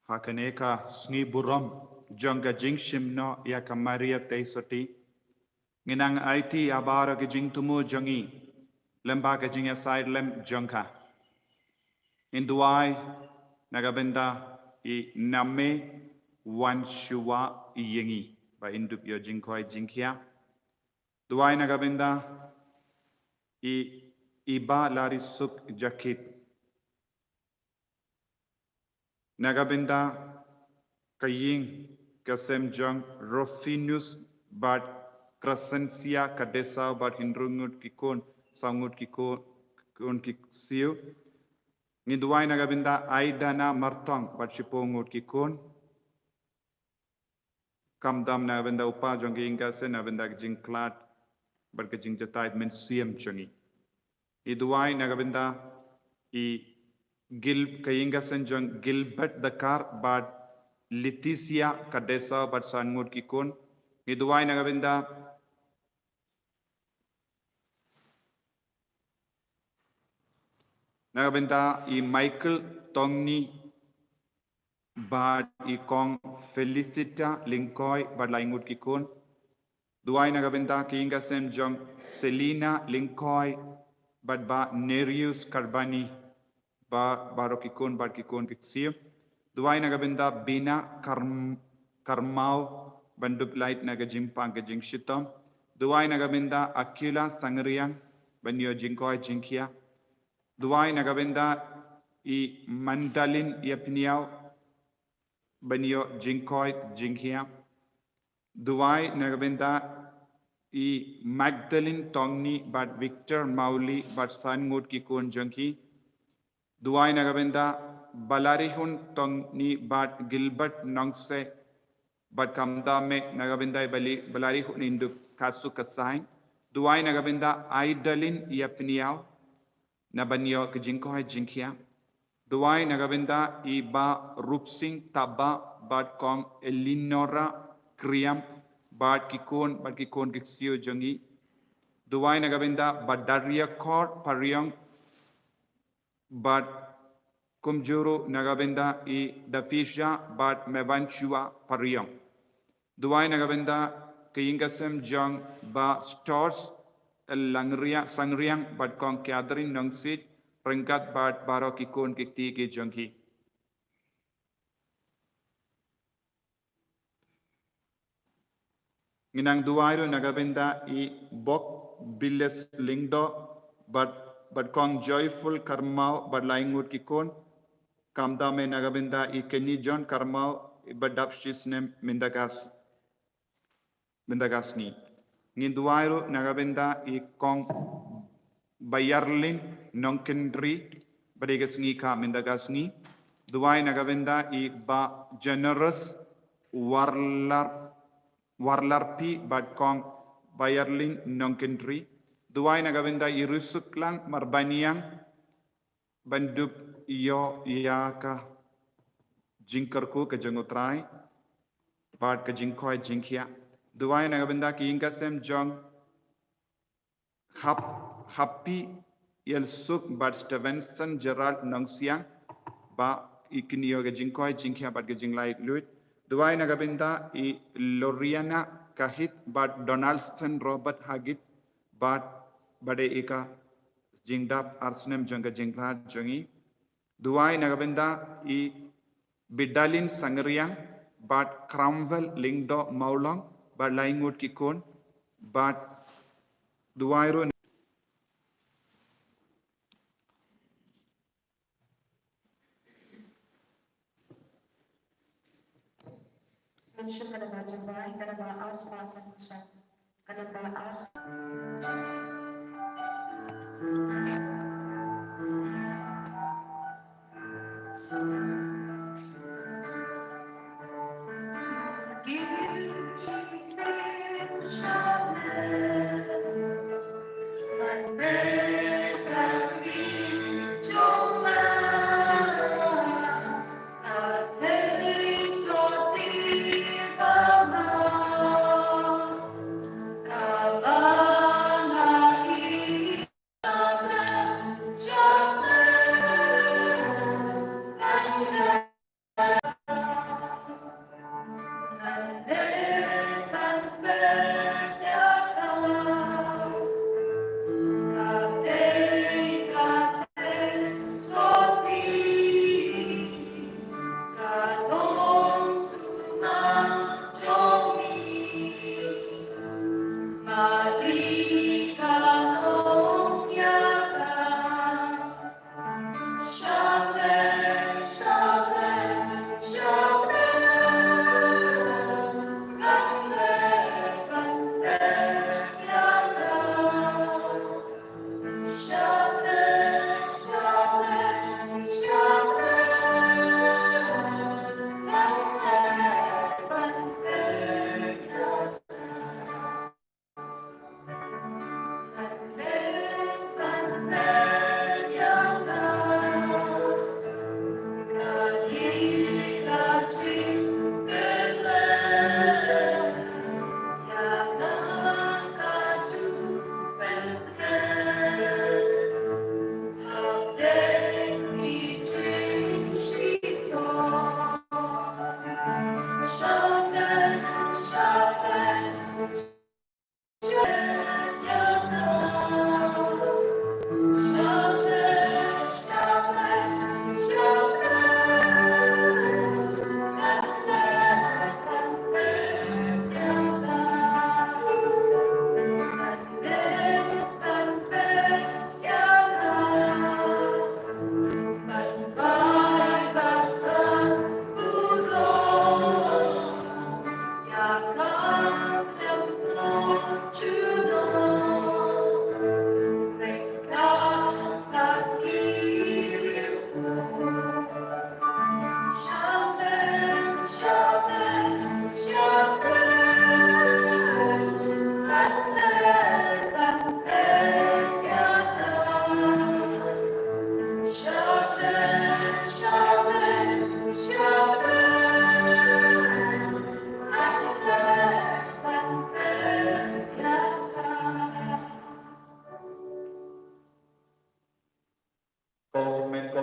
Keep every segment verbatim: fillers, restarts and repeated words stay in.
Ha kane ka sngi burom jong ka jingshim noh ïa ka Maria Theisotti, ngi nang aiti ïa baroh ki jingthmu jong ngi lyngba ka jingïasaid lem jong ka. Ngin duwai na ka bynta i Name Wanshwa Yengi ba in dup ïoh jingkoit jingkhiah. Duwai na ka bynta i Iba Larisuk Jakit. Na ka bynta ka ïing ka sem jong Rufinus bad Crescencia, ka dei saw bad hynriew ngut ki khun, saw ngut ki khun, khun ki siew. Ngin duwai na ka bynta Aidana Martong bad shiphew ngut ki khun. Khamtam na ka bynta u kpa jong ka ïing ka sem, na ka bynta ka jingkhlad bad ka jingjatai mynsiem jong ngi. Ngi duwai na ka bynta i Gil, ka ïing ka sem jong Gilbert Dakar bad Leticia, ka dei saw bad san ngut ki khun. Ngi duwai na ka bynta, na ka bynta i Michael Tongni bad i kong Felicita Lyngkhoi bad lai ngut ki khun. Duwai na ka bynta ka ïing ka sem jong Selina Lyngkhoi bad bah Nerius Karbani, ba, baroh ki khun bad ki khun ki ksiew. Duwai na ka bynta Bina Karm-, Karmau ban dup lait na ka jingpang ka jingshitom. Duwai na ka bynta Akila Sangriang ban ïoh jingkoit jingkhiah. Duwai na ka bynta i Mandalin Ïapniaw ban ïoh jingkoit jingkhiah. Duwai na ka bynta i Magdalene Tongni bad Victor Mauli bad san ngut ki khun jong ki. Duwai na ka bynta Balarihun Tongni bad Gilbert Nongse bad khamtam na ka bynta i Bali-, Balarihun in dup ka suk ka saiñ. Duwai na ka bynta Aidalin Ïapniaw na ban ïoh ka jingkoit jingkhiah. Duwai na ka bynta i bah Rupsing Taba bad kong Elinora Kriam bad ki khun bad ki khun ki ksiew jong ngi. Duwai na ka bynta bah Daria Kor Pariong bad kumjuh ruh na ka bynta i Dafisha bad Mevanshua Pariong. Duwai na ka bynta ka ïing ka sem jong bah Stores Langriang, Sangriang bad kong Catherine Nongsit ryngkat bad baroh ki khun ki kti ki jong ki. Ngi nang duwai ruh na ka bynta i Bok Biles Lyngdoh bad, bad kong Joyful Karmau bad lai ngut ki khun. Khamtam na ka bynta i Kenny John Karmau ba dap shi snem mynta ka s-, mynta ka sngi. Ngin duwai ruh na ka bynta i kong Bayarlin Nongkynrih ba dei ka sngi ka mynta ka sngi. Duwai na ka bynta i bah Generous Warlar, Warlarpi bad kong Bayarlin Nongkynrih. Duwai na ka bynta i Rusuklang Marbaniang ban dup ïoh ïa ka jingkyrkhu ka jong U Trai bad ka jingkoit jingkhiah. Duwai na ka bynta ka ïing ka sem jong Hap-, Happy Ïalsuk bad Stevenson Gerald Nongsiang ba kin ïoh ka jingkoit jingkhiah bad ka jinglait luid. Duwai na ka bynta i Loriana Kahit bad Donaldson Robert Hagit bad ba dei ïa ka jingdap ar snem jong ka jingkhlad jong ngi. Duwai na ka bynta i Bidalin Sangriang bad Cramwell Lyngdoh Mawlong bad lai ngut ki khun bad duwai ruh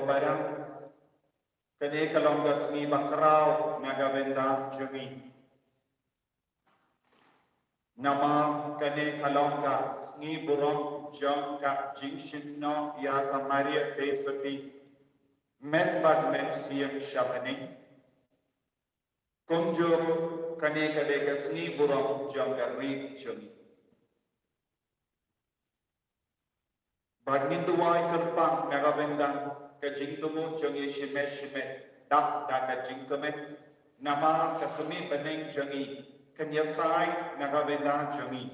para, kane ka long ka sngi bakhraw na ka bynta jong ngi. Namar kane ka long ka sngi burom jong ka jingshim noh ïa ka Maria Theisotti, met bad mynsiem sha bneng. Kumjuh kane ka dei ka sngi burom jong ka ri jong ngi. Bad ngin duwai kyrpang na ka bynta ka jingthmu jong ngi shimet shimet, da da ka jingkmen, namar ka kmie bneng jong ngi kan ïasaid na ka bynta jong ngi.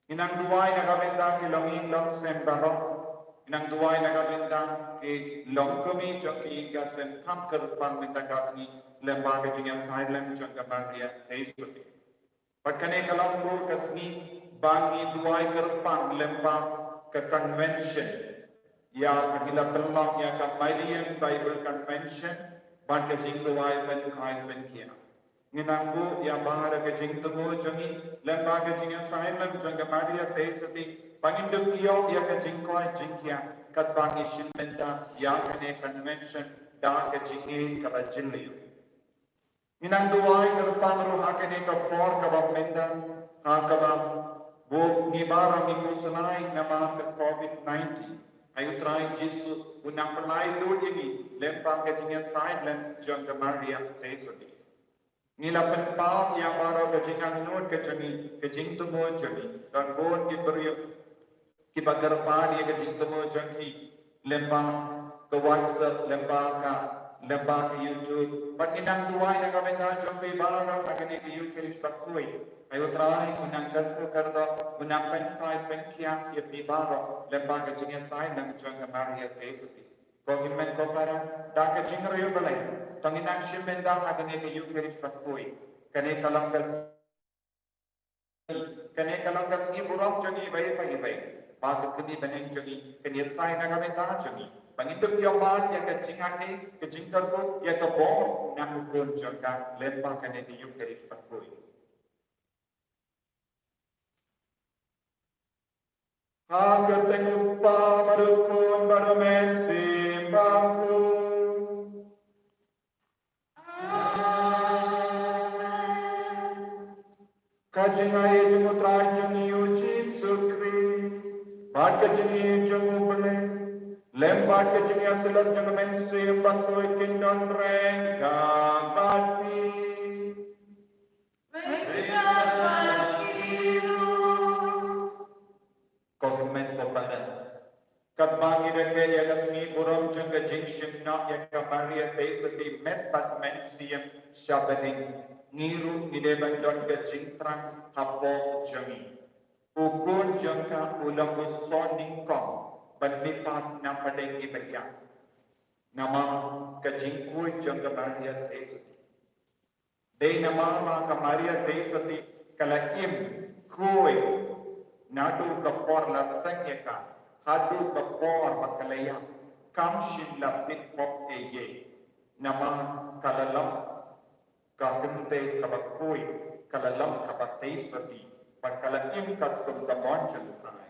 Ngi nang duwai na ka bynta ki longïing longsem baroh. Ngi nang duwai na ka bynta ki longkmie jong ki ïing ki sem, kham kyrpang mynta ka sngi, lem bad ka jingïasaid lem jong ka Maria Theisotti. Bad kane ka long ruh ka sngi ba ngi duwai kyrpang lem bad ka convention, ïa ka, ngi la pynlong ïa ka Marian Bible Convention, bad ka jingduwai pynkhiah pynkhiah. Ngi nang buh ïa baroh ka jingthmu jong ngi lem bad ka jingïasaid lem jong ka Maria Theisotti, ba ngin dup ïoh ïa ka jingkoit jingkhiah katba ngi shim bynta ïa kane ka convention da ka jingïeit kaba jylliew. Ngi nang duwai kyrpang ruh ha kane ka por kaba mynta, ha kaba bun ngi baroh ngi khuslai namar ka covid nineteen. Ai U Trai Jisu un nang pynlait lut ïa ngi lem bad ka jingïasaid lem jong ka Maria Theisotti. Ngi la pynpaw ïa baroh ka jingangnud ka jong ngi, ka jingthmu jong ngi. Don bun ki briew kiba kyrpad ïa ka jingthmu jong ngi lem bad ka WhatsApp, lem bad ka, lem bad ka YouTube. Bad ngi nang duwai na ka bynta jong phi baroh ha kane ka Eucharist bakhuid. Ai U Trai un nang kyrkhu kyrdoh, un nang pynkhiah pynkhiah ïa phi baroh lem bad ka jingïasaid lem jong ka Maria Theisotti. Ko hynmen ko para, da ka jingriewblei, to ngin nang shim bynta ha kane ka Eucharist bakhuid. Kane ka long ka, kane ka long ka sngi burom jong ngi iwei pa iwei. Ba ka kmie bneng jong ngi kan ïasaid na ka bynta jong ngi, ba ngin dup ïoh ban ïa ka jingangnud, ka jingkyrkhu, ïa ka bor na u Khun jong ka lem bad kane ka Eucharist bakhuid. Ha ka kyrteng U Kpa bad U Khun bad U Mynsiem Bakhuid. Amen. Ka jingaiei jong U Trai jong ngi U Jisu Khrist, bad ka jingïeit jong U Blei, lem bad ka jingïasyllok jong U Mynsiem Bakhuid kin don ryngkat bad phi. Ko hynmen ko para, katba ngi rakhe ïa ka sngi burom jong ka jingshim noh ïa ka Maria Theisotti met bad mynsiem sha bneng, ngi ruh ngi dei ban don ka jingthrang hapoh jong ngi. U Khun jong ka u long u sor nyngkong ban mihpat na pdeng ki baïap. Namar ka jingkhuid jong ka Maria Theisotti. Dei namar ba ka Maria Theisotti ka la im khuid naduh ka por la seng ïa ka haduh ka por ba ka la ïap, kam shym la bit pop ei ei. Namar ka la long ka kynthei kaba khuid, ka la long kaba theisotti, bad ka la im katkum ka mon jong U Trai.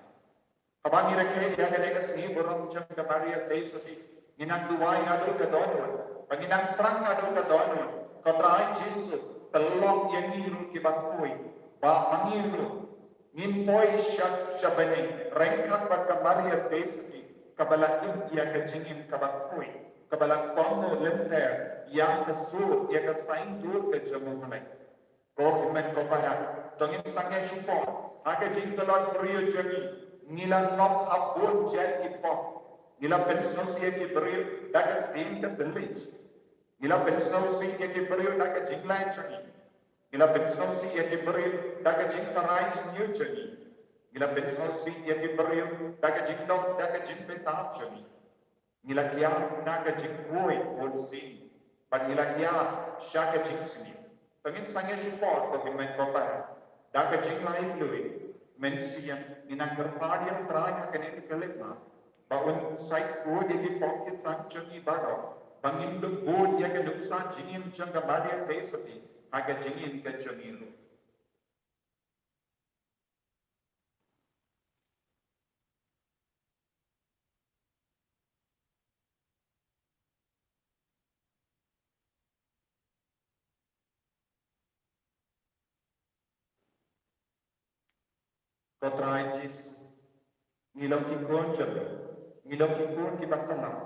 Haba ngi rakhe ïa kane ka sngi burom jong ka Maria Theisotti, ngi nang duwai naduh ka dohnud, ba ngi nang thrang naduh ka dohnud, ko Trai Jisu, pynlong ïa ngi ruh kiba khuid, ba ma ngi ruh ngin poi sha, sha bneng ryngkat bad ka Maria Theisotti, kaba la im ïa ka jingim kaba khuid, kaba la kohnguh lynter ïa ka sur, ïa ka saiñdur ka jong U Blei. Ko hynmen ko para, to ngin sangeh shipor ha ka jingtlot briew jong ngi. Ngi la ngop ha bun jait ki pop. Ngi la pynsngewsih ïa ki briew da ka ktien ka thylliej. Ngi la pynsngewsih ïa ki briew da ka jingleh jong ngi. Ngi la pynsngewsih ïa ki briew da ka jingtharai sniew jong ngi. Ngi la pynsngewsih ïa ki briew da ka jingdom, da ka jingbitar jong ngi. Ngi la kiar na ka jingkhuid bunsien, bad ngi la kiar sha ka jingsniew. To ngin sangeh shipor ko hynmen ko para, da ka jinglait luid mynsiem, ngi nang kyrpad ïa U Trai ha kane ka khyllipmat, ba un sa khuid ïa ki pop ki san jong ngi baroh, ba ngin dup bud ïa ka nuksa jingim jong ka Maria Theisotti ha ka jingim ka jong ngi ruh. Ko Trai Jisu, ngi long ki khun jong me, ngi long ki khun kiba kynmaw.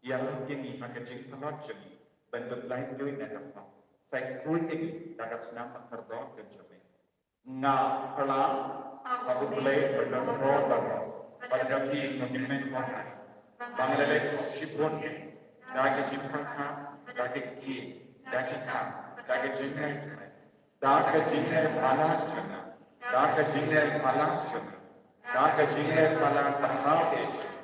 Ïarap ïa ngi ha ka jingtlot jong ngi ban dup laitluid na ka pop. Sa khuid ïa ngi da ka snam ba kordor ka jong me. Nga pyrshang ha U Blei ba don bor baroh, bad ha phi ko hynmen ko hynmen, ba ngan leh shibun, da ka jingpyrkhat, da ka ktien, da ka kam, da ka jingïeit, da ka jingïeit palat jong nga, da ka jingïeit palat jong nga, da ka jingïeit palat ba hap ïa jong nga.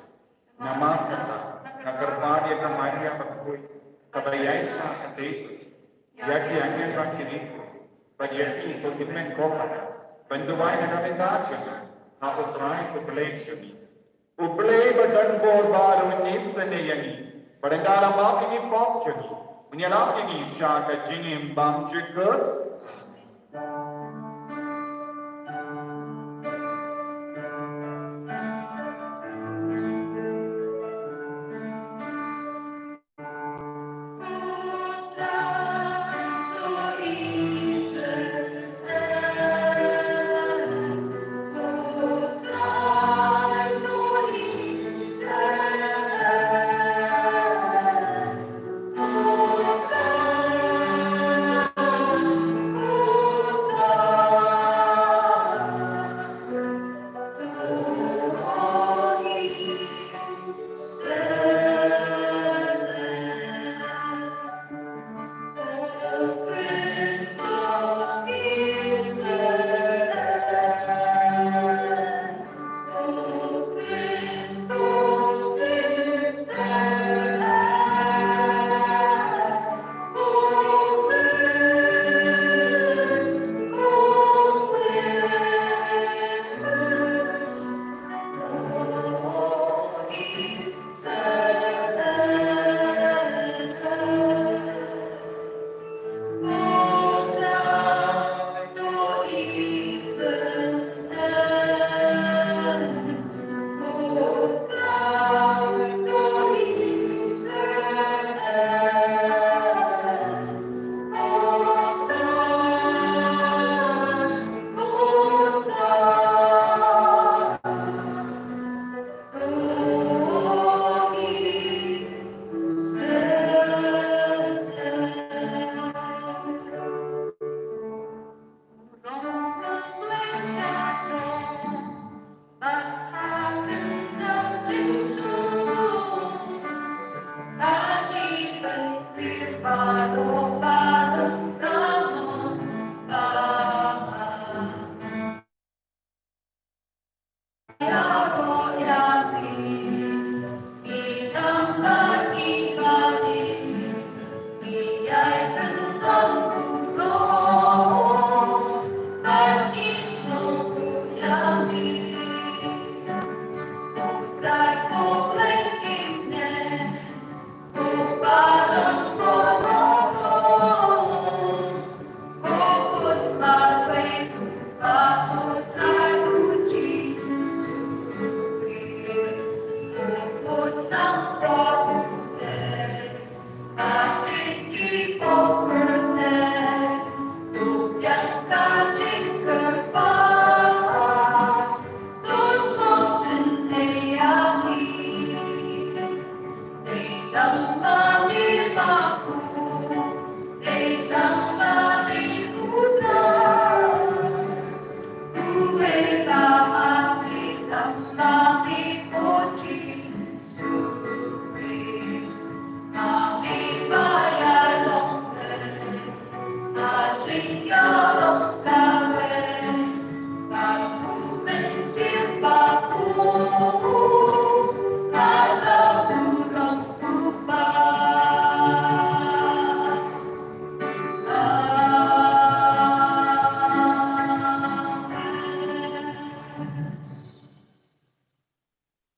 Namar kata, nga kyrpad ïa ka Maria bakhuid, kaba ïaisah ha ka Jesus, ïa ki angel bad ki riewkhuid, bad ïa phi ko hynmen ko hynmen, ban duwai na ka bynta jong nga ha U Trai U Blei jong ngi. U Blei ba don bor baroh un ïeit seh ïa ngi, bad un da la map ïa ki pop jong ngi, un ïalap ïa ngi sha ka jingim bymjukut.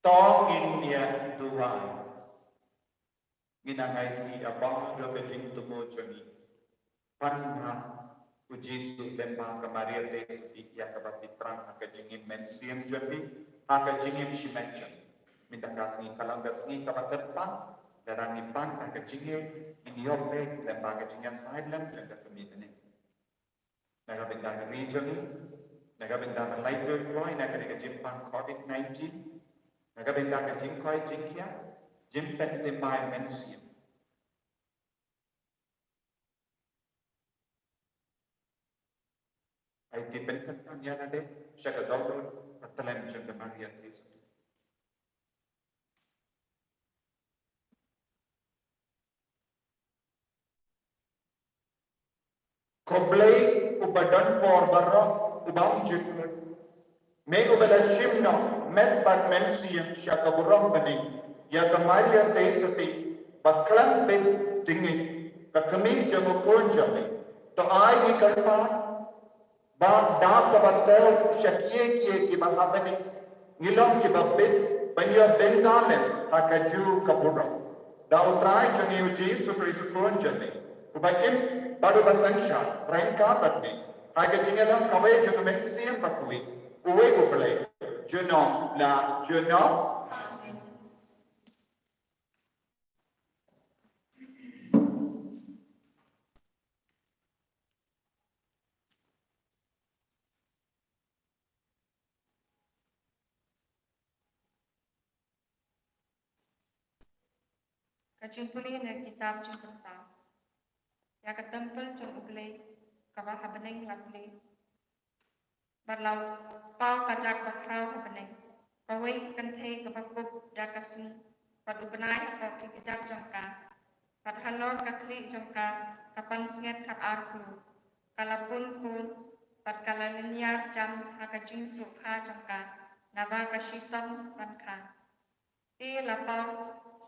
To ngin ïa duwai. Ngin nang ai ïa baroh ka jingthmu jong ngi. Pan ha u Jisu lyngba ka Maria Theisotti ïa kaba pyntrang ha ka jingim mynsiem jong ngi, ha ka jingim shimet jong ngi. Mynta ka sngi ka long ka sngi kaba kyrpang, lada ngi pan ha ka jingim, ngin ïoh peit lyngba ka jingïasaid lem jong ka kmie bneng. Na ka bynta ka ri jong ngi, Na ka bynta ban lait kloi na ka jingpang covid nineteen, na ka bynta ka jingkoit jingkhiah, jingpynthymmai mynsiem. Ai ti pynkyntang ïa lade sha ka dohnud ka tlem jong ka Maria Theisotti. Ko Blei uba don bor baroh, uba ym jukut, me uba la shim noh met bad mynsiem sha ka burom bneng ïa ka Maria Theisotti ba khlem bit dingit, ka kmie jong u Khun jong me, to ai ngi kyrpad ba da kaba teh sha kiei kiei kiba hapdeng ngi long kiba bit ban ïoh bynta lem ha kajuh ka burom. Da U Trai jong ngi U Jisu Khrist U Khun jong me, uba im bad uba synshar ryngkat bad me, ha ka jingïalam kawei jong U Mynsiem Bakhuid, uwei U Blei, junom la junom. Amen. Ka jingpule na ka kitab Jingpynpaw. Ïa ka templ jong U Blei kaba ha bneng la plie, bad la paw ka dak bakhraw ha bneng, kawei ka kynthei kaba kup da ka sngi, bad u bnai hapoh ki kjat jong ka, bad halor ka khlieh jong ka ka pansngiat khatar klur. Ka la pun khun, bad ka la lyniar jam ha ka jingsuk kha jong ka, naba ka shitom ban kha. Te la paw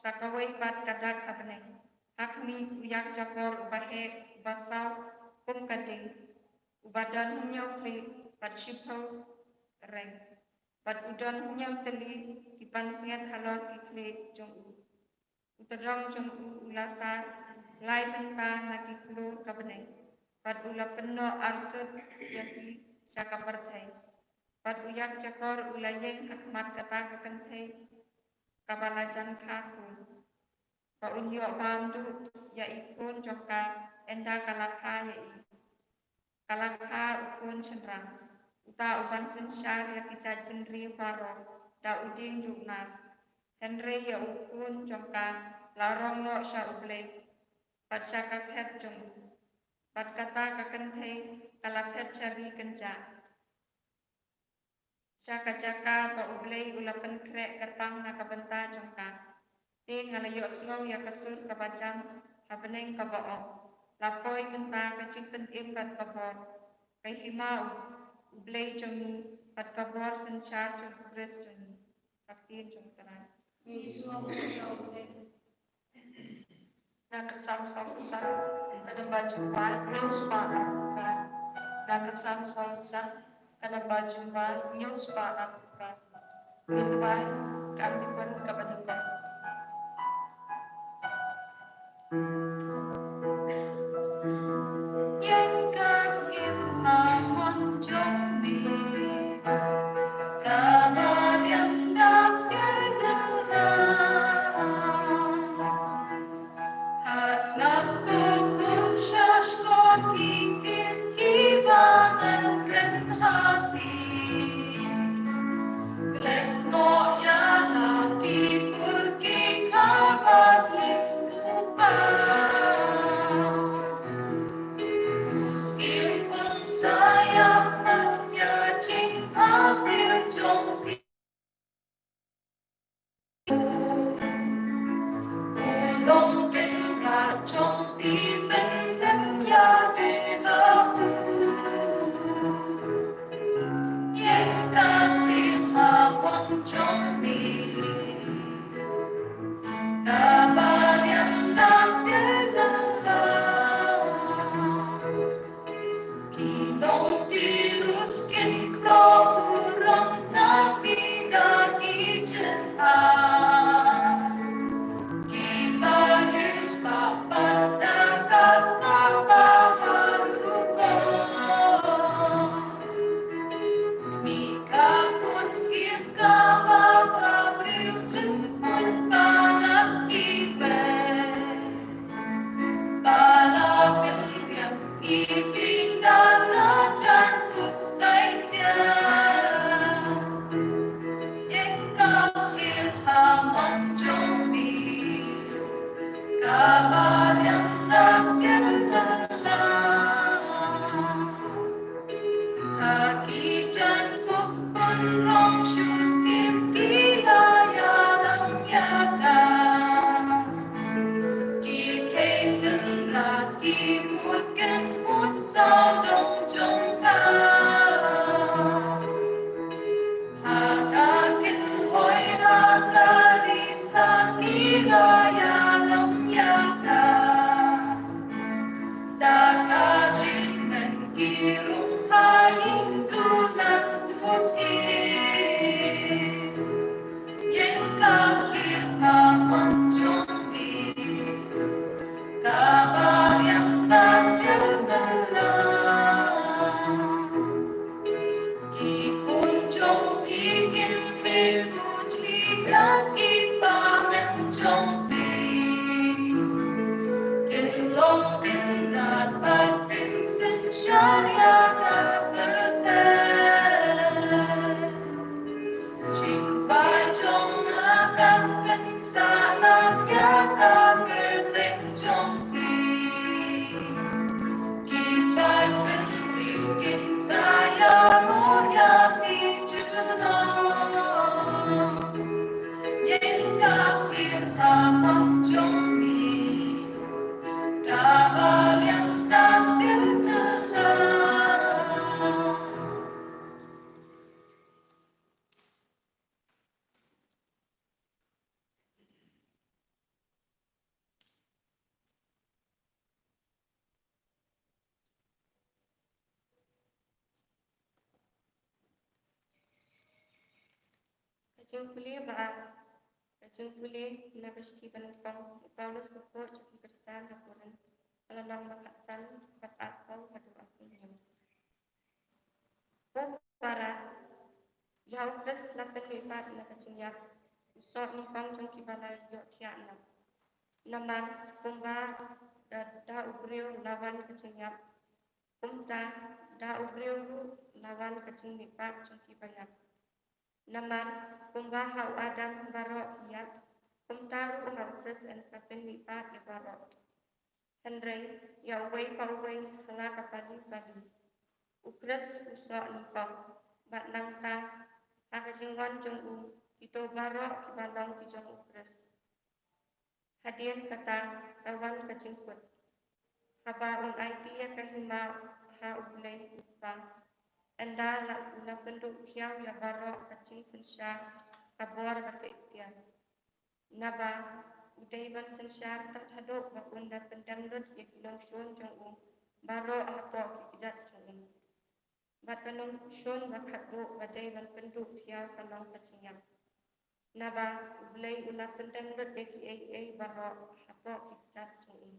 sa kawei pat ka dak ha bneng, ha khmih, u ïakjakor uba heh, uba saw kum ka ding, uba don hynñiew khlieh bad shiphew reng, bad u don hynñiew tylli ki pansngiat halor ki khlieh jong u. U tdong jong u u la sar lai bynta na ki khlur ka bneng, bad u la pynnoh arsut ïa ki sha ka pyrthei. Bad u ïakjakor u la ïeng ha khmat kata ka kynthei kaba la jan kha khun, ba un ïoh bam duh ïa i khun jong ka ynda ka la kha ïa i. Ka la kha u khun shynrang, uta uban synshar ïa ki jaitbynriew baroh da u dieng duh nar. Hynrei ïa u khun jong ka la rong noh sha U Blei bad sha ka khet jong u, bad kata ka kynthei ka la phet sha ri kynjah, sha ka jaka ba U Blei u la pynkhreh kyrpang na ka bynta jong ka. Te nga la ïohsngew ïa ka sur kaba jan ha bneng kaba ong, la poi mynta ka jingpynim bad ka bor, ka hima U Blei jong ngi, bad ka bor synshar jong U Khrist jong ngi. Ka ktien jong U Trai. Ngi sngew ïa U Blei. Na ka Salm sawphew san, ka namba jumbai, hynñiew spah arphew phra. Na ka Salm sawphew san, ka namba jumbai, hynñiew spah arphew phra. Ngi duwai, ka am ki khun kaba nyngkong. Ïeng ka sngi ha mon jong me, kaba riam da siar da la. Ha sngap ko khun shash ko ki kit kiba ngan kren ha phi. Klet noh ïa la ki kur ki kha ba lim u pa. Ka jingpule ba ar. Ka jingpule na ka shithi ba nyngkong u Paulus kyrpad sha ki Khristan ha Korinth, ka lynnong ba khatsan, dkhot arphew haduh arphew hynñiew. Ko para, ïa u Khrist la pynmihpat na ka jingïap, u soh nyngkong jong kiba la ïohthiah noh. Namar kumba da, da u briew la wan ka jingïap, kumta da u briew ruh la wan ka jingmihpat jong kiba ïap. Namar kumba ha u Adam baroh ki ïap, kumta ruh ha u Khrist yn sa pynmihpat ïa baroh. Hynrei ïa uwei pa uwei ha la ka pali pali. U Khrist u soh nyngkong, bad nangta ha ka jingwan jong u, kito baroh kiba long ki jong u Khrist. Hadien kata ka wan ka jingkut, haba un aiti ïa ka hima ha U Blei U Kpa, ynda la u la kynduh khiaw ïa baroh ka jingsynshar ha bor kata ka iktiar. Naba u dei ban synshar tad haduh ba un da pyndem lut ïa ki nongshun jong u baroh hapoh ki kjat jong u. Bad ka nongshun ba khatduh ba dei ban kynduh khiaw ka long ka jingïap. Naba U Blei u la pyndem lut ïa kiei kiei baroh hapoh ki kjat jong u.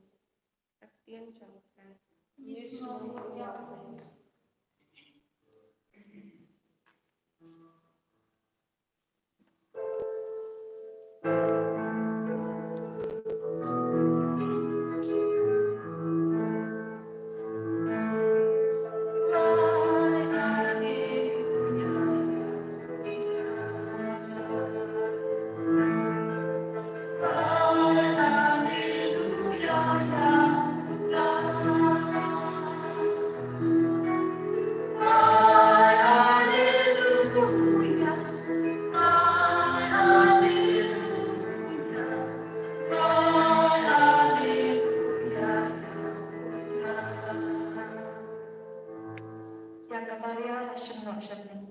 Ka ktien jong U Trai. Ïa ka Maria la shim noh sha miet,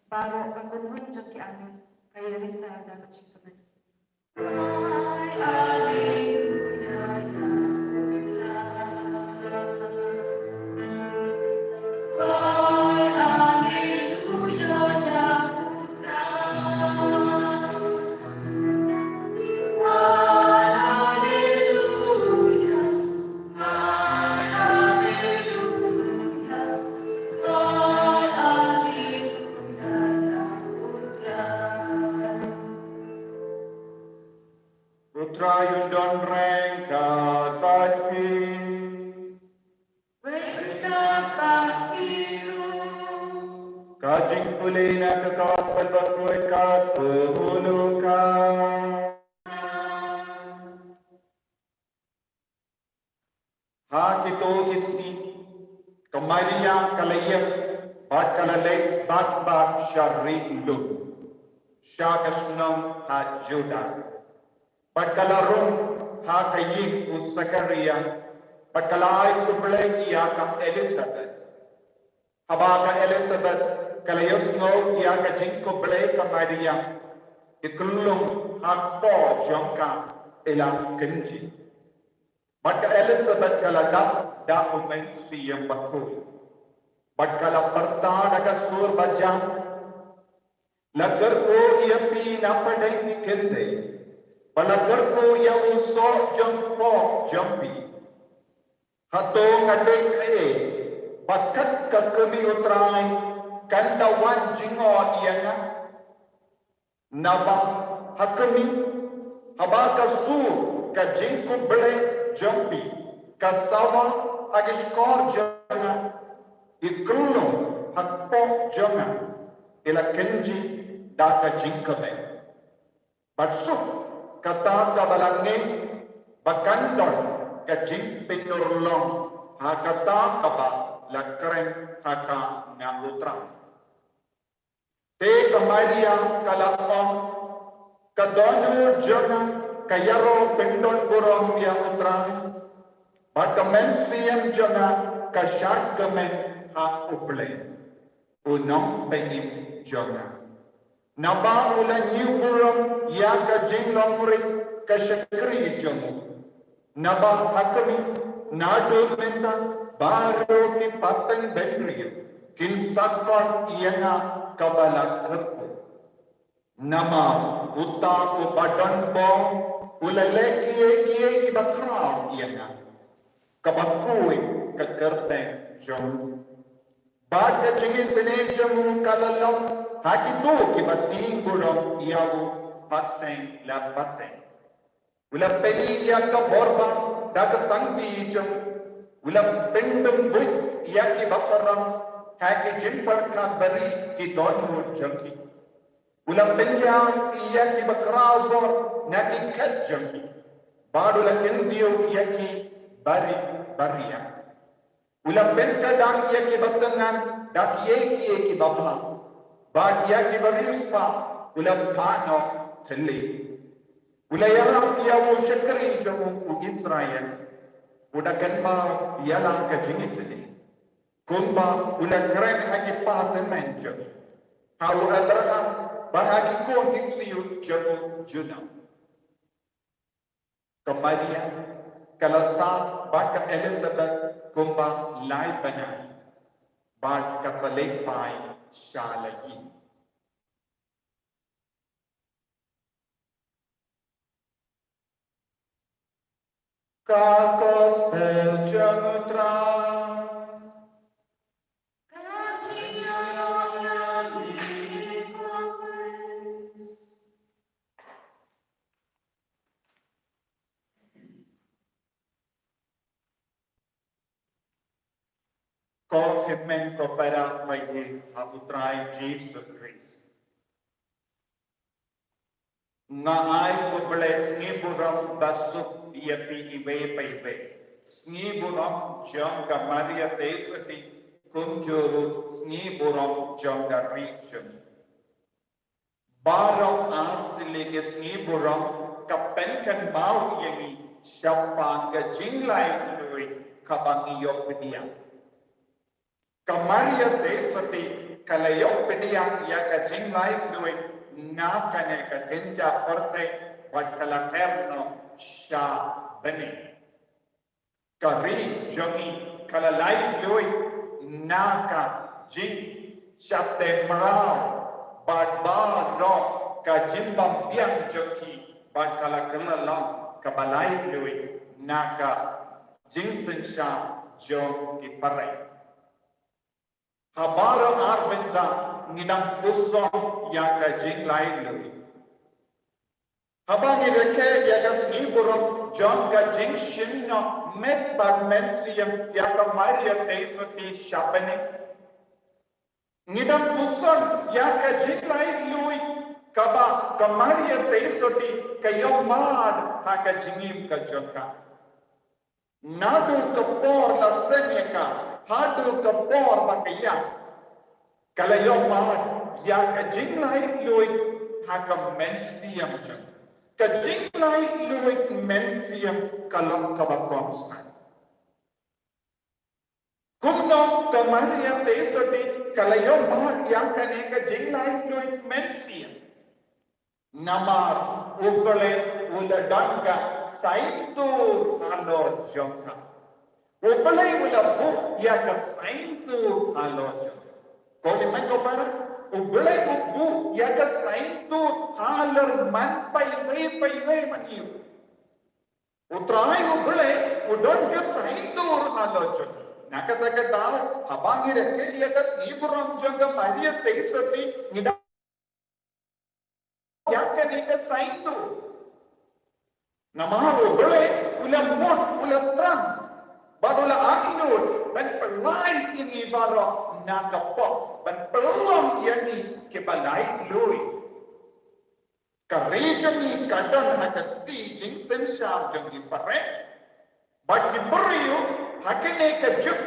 baroh ka kynhun jong ki angel ka ïarisa da ka jingkmen. U Trai un don ryngkat bad phi. Ryngkat bad phi ruh. Ka jingpule na ka Gospel bakhuid katkum u Lukas. Ha kito ki sngi ka Maria ka la ïeng bad ka la leit bad bad sha ri lum, sha ka shnong ha Juda. Bad ka la rung ha ka ïing u Sakaria, bad ka la ai khublei ïa ka Elisabet. Haba ka Elisabet ka la ïohsngew ïa ka jingkhublei ka Maria, i khyllung ha kpoh jong ka i la kynjih. Bad ka Elisabet ka la dap da u Mynsiem Bakhuid. Bad ka la pyrta da ka sur ba jan, la kyrkhu ïa phi na pdeng ki kynthei, bad la kyrkhu ïa u soh jong kpoh jong phi. Hato nga dei kaei ba kat ka kmie u Trai kan da wan jngoh ïa nga? Naba ha kmie, haba ka sur ka jingkhublei jong phi ka sawa ha ki shkor jong nga, i khyllung ha kpoh jong nga i la kynjih da ka jingkmen. Bad suk kata kaba la ngeit ba kan don ka jingpynurlong ha kata kaba la kren ha ka nga u Trai. Te ka Maria ka la ong, Ka dohnud jong nga ka ïaroh pyndonburom ïa U Trai, bad ka mynsiem jong nga ka shad kmen ha U Blei, U Nongpynim jong nga. Naba u la ñiewburom ïa ka jinglong rit ka shakri jong u. Naba ha khmih, naduh mynta, baroh ki pateng bynriew kin sakor ïa nga kaba la kyrkhu. Namar uta uba don bor u la leh kiei kiei kiba khraw ïa nga, kaba khuid ka kyrteng jong u. Bad ka jingisynei jong u ka la long ha kito kiba tieng burom ïa u pateng la pateng. U la pynïaid ïa ka bor bang da ka sangti jong u. U la pyndum buit ïa kiba sarong ha ki jingpyrkhat bari ki dohnud jong ki. U la pynïaid ïa kiba khraw bor na ki khet jong ki, bad u la kyndiew ïa ki bari bariang. U la pynkhlaiñ ïa kiba tyngan da kiei kiei kiba bha, bad ïa kiba riewspah u la phah noh thylliej. U la ïarap ïa u shakri jong u, u Israel, uba kynmaw ïa la ka jingisynei, kumba u la kren ha ki kpa tymmen jong u, ha u Abraham bad ha ki khun ki ksiew jong u junom. Ka Maria ka la sah bad ka Elisabeth kumba lai bnai, bad ka sa leit phai sha la ïing. Ka Gospel jong U Trai. Ko hynmen ko para ba ïeit ha U Trai Jisu Khrist. Nga ai khublei sngi burom basuk ïa phi iwei pa iwei. Sngi burom jong ka Maria Theisotti, kumjuh ruh sngi burom jong ka ri jong ngi. Baroh ar tylli ki sngi burom ka pynkynmaw ïa ngi shaphang ka jinglaitluid kaba ngi ïoh pdiang. Ka Maria Theisotti ka la ïoh pdiang ïa ka jinglaitluid na kane ka kynja pyrthei bad ka la her noh sha bneng. Ka ri jong ngi ka la laitluid na ka jingshah teh mraw bad baroh ka jingbym biang jong ki, bad ka la kylla long kaba laitluid na ka jingsynshar jong ki phareng. Ha baroh ar bynta ngi dang puson ïa ka jinglaitluid. Haba ngi rakhe ïa ka sngi burom jong ka jingshim noh met bad mynsiem ïa ka Maria Theisotti sha bneng, ngi dang puson ïa ka jinglaitluid kaba ka Maria Theisotti ka ïoh mad ha ka jingim ka jong ka. Naduh ka por la seng ïa ka haduh ka por ba ka ïap, ka la ïoh mad ïa ka jinglaitluid ha ka mynsiem jong ka. Ka jinglaitluid mynsiem ka long kaba kongsan. Kumno ka Maria Theisotti ka la ïoh mad ïa kane ka jinglaitluid mynsiem? Namar U Blei u la don ka saiñdur halor jong ka. U Blei u la buh ïa ka saiñdur halor jong ka. Ko hynmen ko para, U Blei u buh ïa ka saiñdur halor man pa iwei pa iwei man ïa u. U Trai U Blei u don ka saiñdur halor jong ngi. Na kata ka daw haba ngi rakhe ïa ka sngi burom jong ka Maria Theisotti ngi dang ïa kane ka saiñdur. Namar U Blei u la mut, u la thrang bad u la angnud ban pynlait ïa ngi baroh na ka pop, ban pynlong ïa ngi kiba laitluid. Ka ri jong ngi ka don ha ka kti jingsynshar jong ki phareng bad ki briew ha kane ka juk,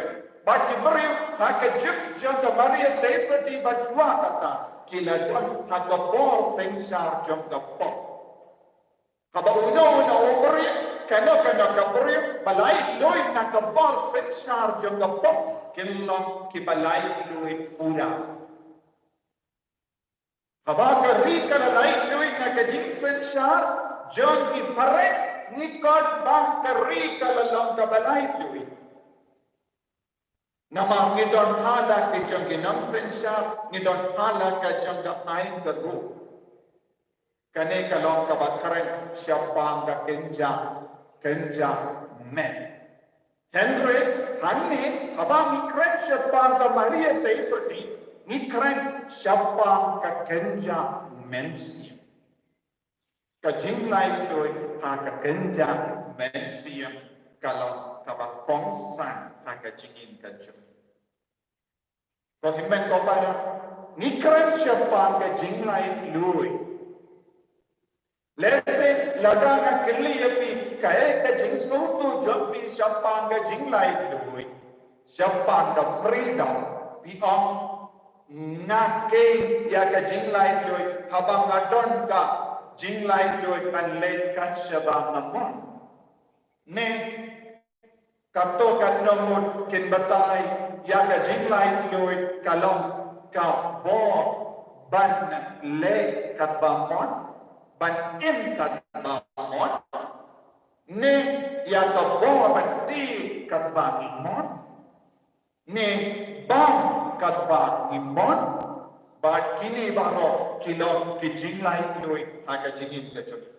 bad ki briew ha ka juk jong ka Maria Theisotti bad shuwa kata ki la don ha ka bor synshar jong ka pop. Haba uno uno u briew, kano kano ka briew, ba laitluid na ka bor synshar jong ka pop, kin long kiba laitluid pura. Haba ka ri ka la laitluid na ka jingsynshar jong ki phareng, ngi khot ba ka ri ka la long kaba laitluid. Namar ngi don ha la ki jong ki nongsynshar, ngi don ha la ka jong ka aiñ ka ruh. Kane ka long kaba kren shaphang ka kynja, kynja met. Hynrei hangne, haba ngi kren shaphang ka Maria Theisotti, ngi kren shaphang ka kynja mynsiem. Ka jinglaitluid ha ka kynja mynsiem ka long kaba kongsan ha ka jingim ka jong ngi. Ko hynmen ko para, ngi kren shaphang ka jinglaitluid. Lehse lada nga kylli ïa phi kaei ka jingsngewthuh jong phi shaphang ka jinglaitluid, shaphang ka freedom, phi ong nga khein ïa ka jinglaitluid haba nga don ka jinglaitluid ban leit kat shaba nga mon. Ne kato katno ngut kin batai ïa ka jinglaitluid ka long ka bor ban leh katba mon, ban im katba mon, ne ïa ka bor ban tih katba ngi mon, ne bam katba ngi mon. Bad kine baroh ki long ki jinglaitluid ha ka jingim ka jong ngi.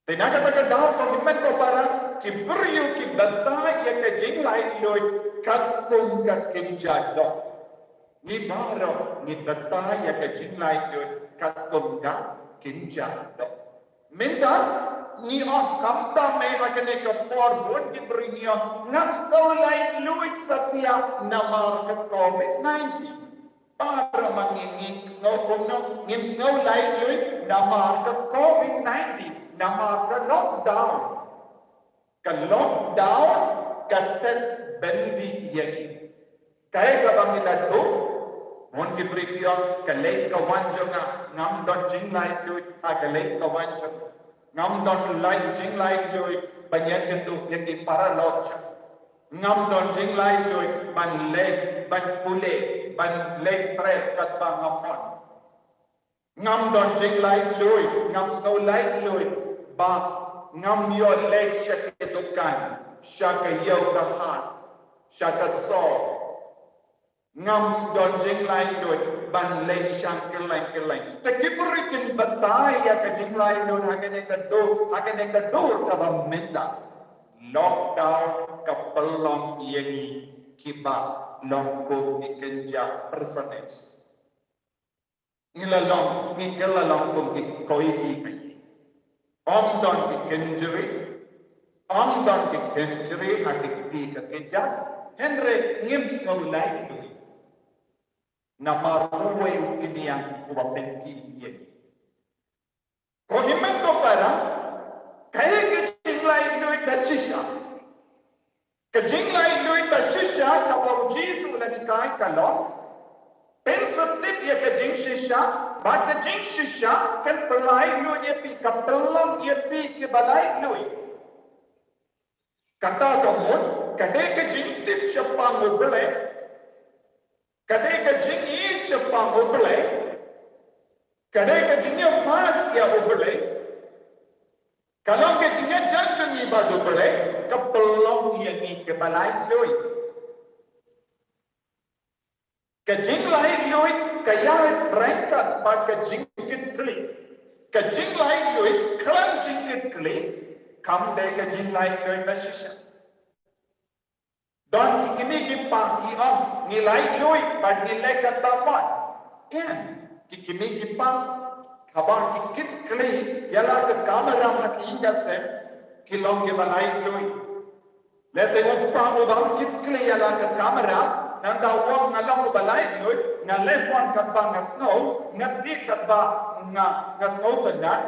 Te na kata ka daw, ko hynmen ko para, ki briew ki batai ïa ka jinglaitluid katkum ka kynja doh. Ngi baroh ngi batai ïa ka jinglaitluid katkum ka kynja doh. Mynta ngi ong, khamtam eh ha kane ka por bun ki briew ngi ong, ngam sngew laitluid satia namar ka covid nineteen. Para ma ngi, ngi sngew kumno? Ngim sngew laitluid namar ka covid nineteen, namar ka lockdown. Ka lockdown ka set byndi ïa ngi. Kaei kaba ngi la duh? Bun ki briew ki ong, ka leit ka wan jong nga, ngam don jinglaitluid ha ka leit ka wan jong nga. Ngam don lait, jinglaitluid ban ïakynduh ïa ki paralok jong nga. Ngam don jinglaitluid ban leit, ban pule, ban leit trep katba nga mon. Ngam don jinglaitluid, ngam sngew laitluid ba ngam ïoh leit sha ki dukan, sha ka ïew ka hat, sha ka sor. Ngam don jinglaitluid ban leit shang kylleng kylleng. Te ki briew kin batai ïa ka jinglaitluid ha kane ka dur, ha kane ka dur kaba mynta. Lockdown ka pynlong ïa ngi kiba long kum ki kynja prisoner. Ngi la long, ngi la long kum ki koidi. Ym don ki kynjri, ym don ki kynjri ha ki kti ka kjat, hynrei ngim sngew laitluid. Namar uwei u kñia uba pynti ïa ngi. Ko hynmen ko para, kaei ka jinglaitluid ba shisha? Ka jinglaitluid ba shisha kaba u Jisu u la hikai ka long, pynsngewthuh ïa ka jingshisha, bad ka jingshisha kan pynlaitluid ïa phi, ka pynlong ïa phi kiba laitluid. Kata ka mut, ka dei ka jingtip shaphang U Blei, ka dei ka jingïeit shaphang U Blei, ka dei ka jingïaman ïa U Blei, ka long ka jingïajan jong ngi bad U Blei, ka pynlong ïa ngi kiba laitluid. Ka jinglaitluid ka ïaid ryngkat bad ka jingkitkhlieh. Ka jinglaitluid khlem jingkitkhlieh kam dei ka jinglaitluid ba shisha. Don ki kmie ki kpa ki ong ngi laitluid bad ngi leh katba mon. Em, ki kmie ki kpa haba ki kit khlieh ïa la ka kamram ha ki ïing ka sem, ki long kiba laitluid. Lehse u kpa u bym kit khlieh ïa la ka kamram, nangta u ong nga long uba laitluid, nga leh mon katba nga sngew, nga dih katba nga, nga sngewtynnat,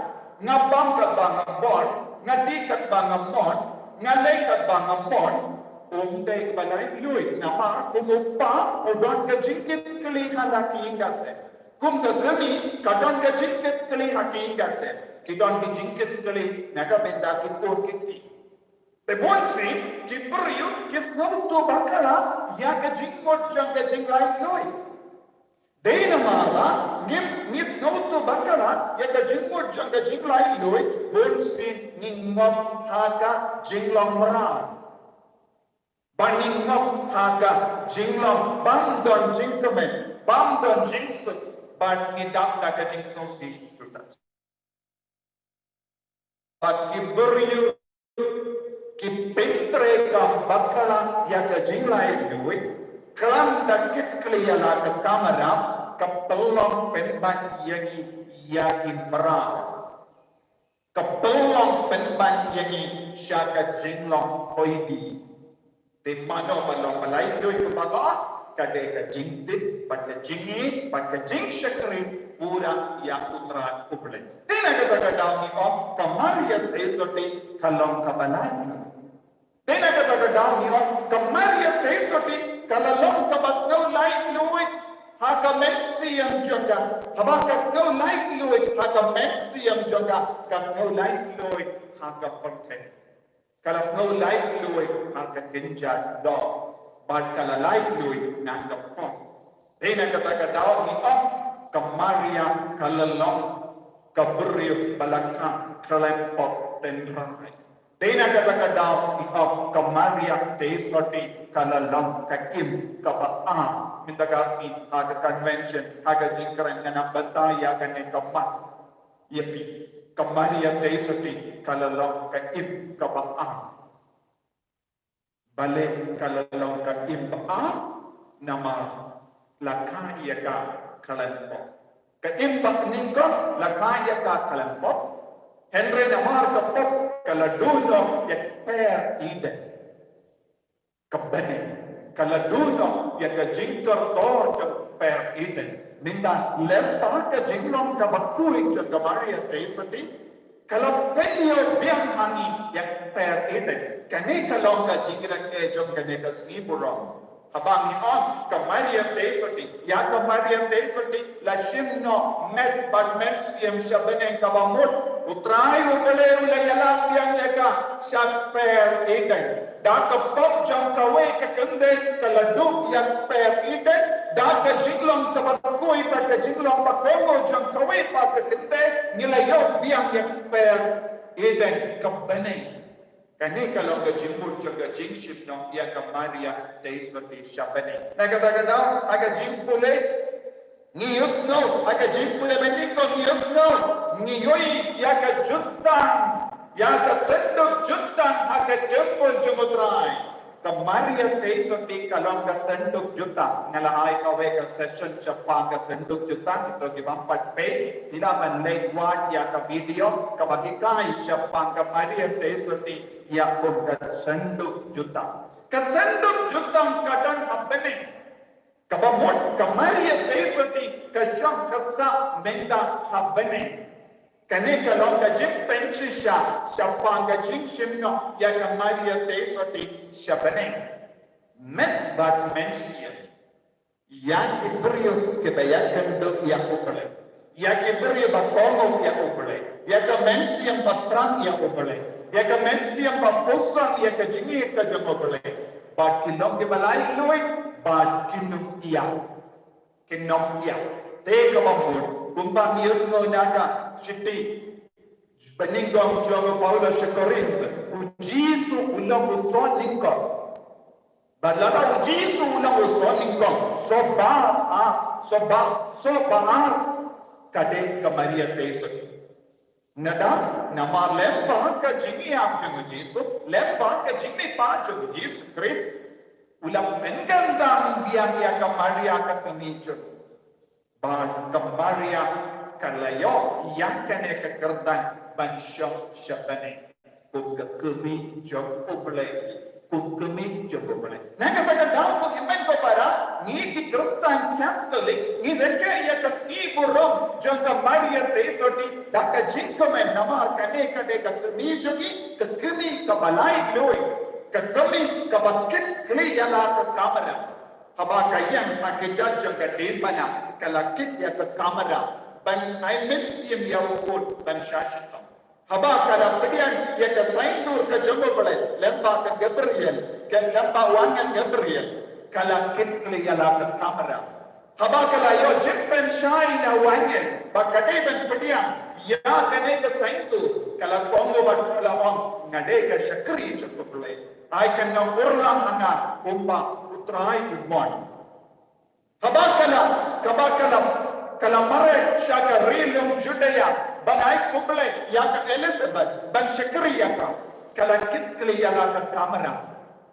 nga bam katba nga mon, nga dih katba nga mon, nga leh katba nga mon. Um dei ba laitluid namar kum u kpa u don ka jingkit khlieh ha la ki ïing ka sem. Kum ka kmie ka don ka jingkit khlieh ha ki ïing ka sem. ki don ki jingkitkhlieh na ka bynta ki khun ki kti. Te bun sien ki briew ki sngewthuh bakla ïa ka jingmut jong ka jinglaitluid. Dei namar ba ngi, ngi sngewthuh bakla ïa ka jingmut jong ka jinglaitluid, bun sien ngi ngop ha ka jinglong mraw. Ba ngi ngop ha ka jinglong bym don jingkmen, bym don jingsuk, bad ngi dap da ka jingsngewsih shuh. Bad ki briew ki pyntreikam bakla ïa ka jinglaitluid, khlem da kitkhlieh ïa la ka kamram, ka pynlong pynban ïa ngi ïa ki mraw. Ka pynlong pynban ïa ngi sha ka jinglong khuidi. Te mano ba long ba laitluid kumba ka, ka dei ka jingtip, bad ka jingïeit, bad ka jingshakri pura ïa U Trai U Blei. Te na kata ka daw ngi ong ka Maria Theisotti ka long kaba laitluid. Te na kata ka daw ngi ong ka Maria Theisotti ka la long kaba sngew laitluid ha ka mynsiem jong ka. Haba ka sngew laitluid ha ka mynsiem jong ka, ka sngew laitluid ha ka pyrthei. Ka la sngew laitluid ha ka kynja doh, bad ka la laitluid na ka pop. Dei na kata ka daw ngi ong ka Maria ka la long ka briew ba la khang khlem pop tynrai. Dei na kata ka daw ngi ong ka Maria Theisotti ka la long ka im kaba ar. Mynta ka sngi ha ka convention, ha ka jingkren, nga nang batai ïa kane ka mat. Ïa phi, ka Maria Theisotti ka la long ka im kaba ar. Balei ka la long ka im ba ar? Namar la kha ïa ka khlem pop. Ka im ba nyngkong la kha ïa ka khlem pop. Hynrei namar ka pop ka la duh noh ïa ka per Eden. Ka bneng, ka la duh noh ïa ka jingkordor jong ka per Eden. Mynta lem bad ka jinglong kaba khuid jong ka Maria Theisotti, ka la pynïoh biang ha ngi ïa ka per Eden. Kane ka long ka jingïaleh jong kane ka sngi burom. Haba ngi ong ka Maria Theisotti, ïa ka Maria Theisotti la shim noh met bad mynsiem sha bneng kaba mut. U Trai U Blei u la ïalam biang ïa ka sha ka per Eden. Da ka pop jong kawei ka kynthei ka la duh ïa ka per Eden. Da ka jinglong kaba khuid bad ka jinglong ba kohnguh jong kawei pat ka kynthei, ngi la ïoh biang ïa ka per Eden ka bneng. Kane ka long ka jingmut jong ka jingshim noh ïa ka Maria Theisotti sha bneng. Na kata ka daw, ha ka jingpule, ngi ïohsngew, ha ka jingpule ba nyngkong ngi ïohsngew, ngi ïohi ïa ka jutang, ïa ka synduk jutang ha ka templ jong U Trai. Ka Maria Theisotti ka long ka synduk jutang. Nga la ai kawei ka session shaphang ka synduk jutang, to ki bym pat peit, phi lah ban leit wad ïa ka video kaba hikai shaphang ka Maria Theisotti ïa kum ka synduk jutang. Ka synduk jutang ka don ha bneng. Kaba mut ka Maria Theisotti ka shong ka sah mynta ha bneng. Kane ka long ka jingpynshisha shaphang ka jingshim noh ïa ka Maria Theisotti sha bneng. Met bad mynsiem. Ïa ki briew kiba ïakynduh ïa U Blei. Ïa ki briew ba kohnguh ïa U Blei. Ïa ka mynsiem ba thrang ïa U Blei. Ïa ka mynsiem ba pyrshang ïa ka jingïeit ka jong U Blei. Bad ki long kiba laitluid, bad ki nongïap. Ki nongïap. Te kaba mut, kumba ngi ïohsngew na ka shithi ba nyngkong jong u Paulus sha Korinth, u Jisu u long u soh nyngkong. Bad lada u Jisu u long u soh nyngkong, soh ba ar, soh ba, soh ba ar ka dei ka Maria Theisotti. Nada, namar lem bad ka jingïap jong u Jisu, lem bad ka jingmihpat jong u Jisu Khrist, u la pynkyndang biang ïa ka Maria ka kmie jong u. Bad ka Maria ka la ïoh ïa kane ka kyrdan ban shong sha bneng kum ka kmie jong U Blei, kum ka kmie jong U Blei. Na kata ka daw ko hynmen ko para, ngi ki Khristan Katholik ngi rakhe ïa ka sngi burom jong ka Maria Theisotti da ka jingkmen namar kane ka dei ka kmie jong ngi, ka kmie kaba laitluid, ka kmie kaba kit khlieh ïa la ka kamram. Haba ka ïeng ha ki jait jong ka diengphna, ka la kit ïa ka kamram. ban ai mynsiem ïa u khun ban shah shitom. Haba ka la pdiang ïa ka saiñdur ka jong U Blei lyngba ka Gabriel, ka lyngba u angel Gabriel, ka la kit kli ïa la ka kamram. Haba ka la ïoh jingpynshai na u angel ba ka dei ban pdiang ïa kane ka saiñdur, ka la kohnguh bad ka la ong, nga dei ka shakri jong U Blei. Ai kan nang urlong ha nga kumba U Trai u mon. Haba ka la, haba ka la, ka la mareh sha ka ri lum Judea ban ai khublei ïa ka Elizabeth, ban shakri ïa ka, ka la kit kli ïa la ka kamram.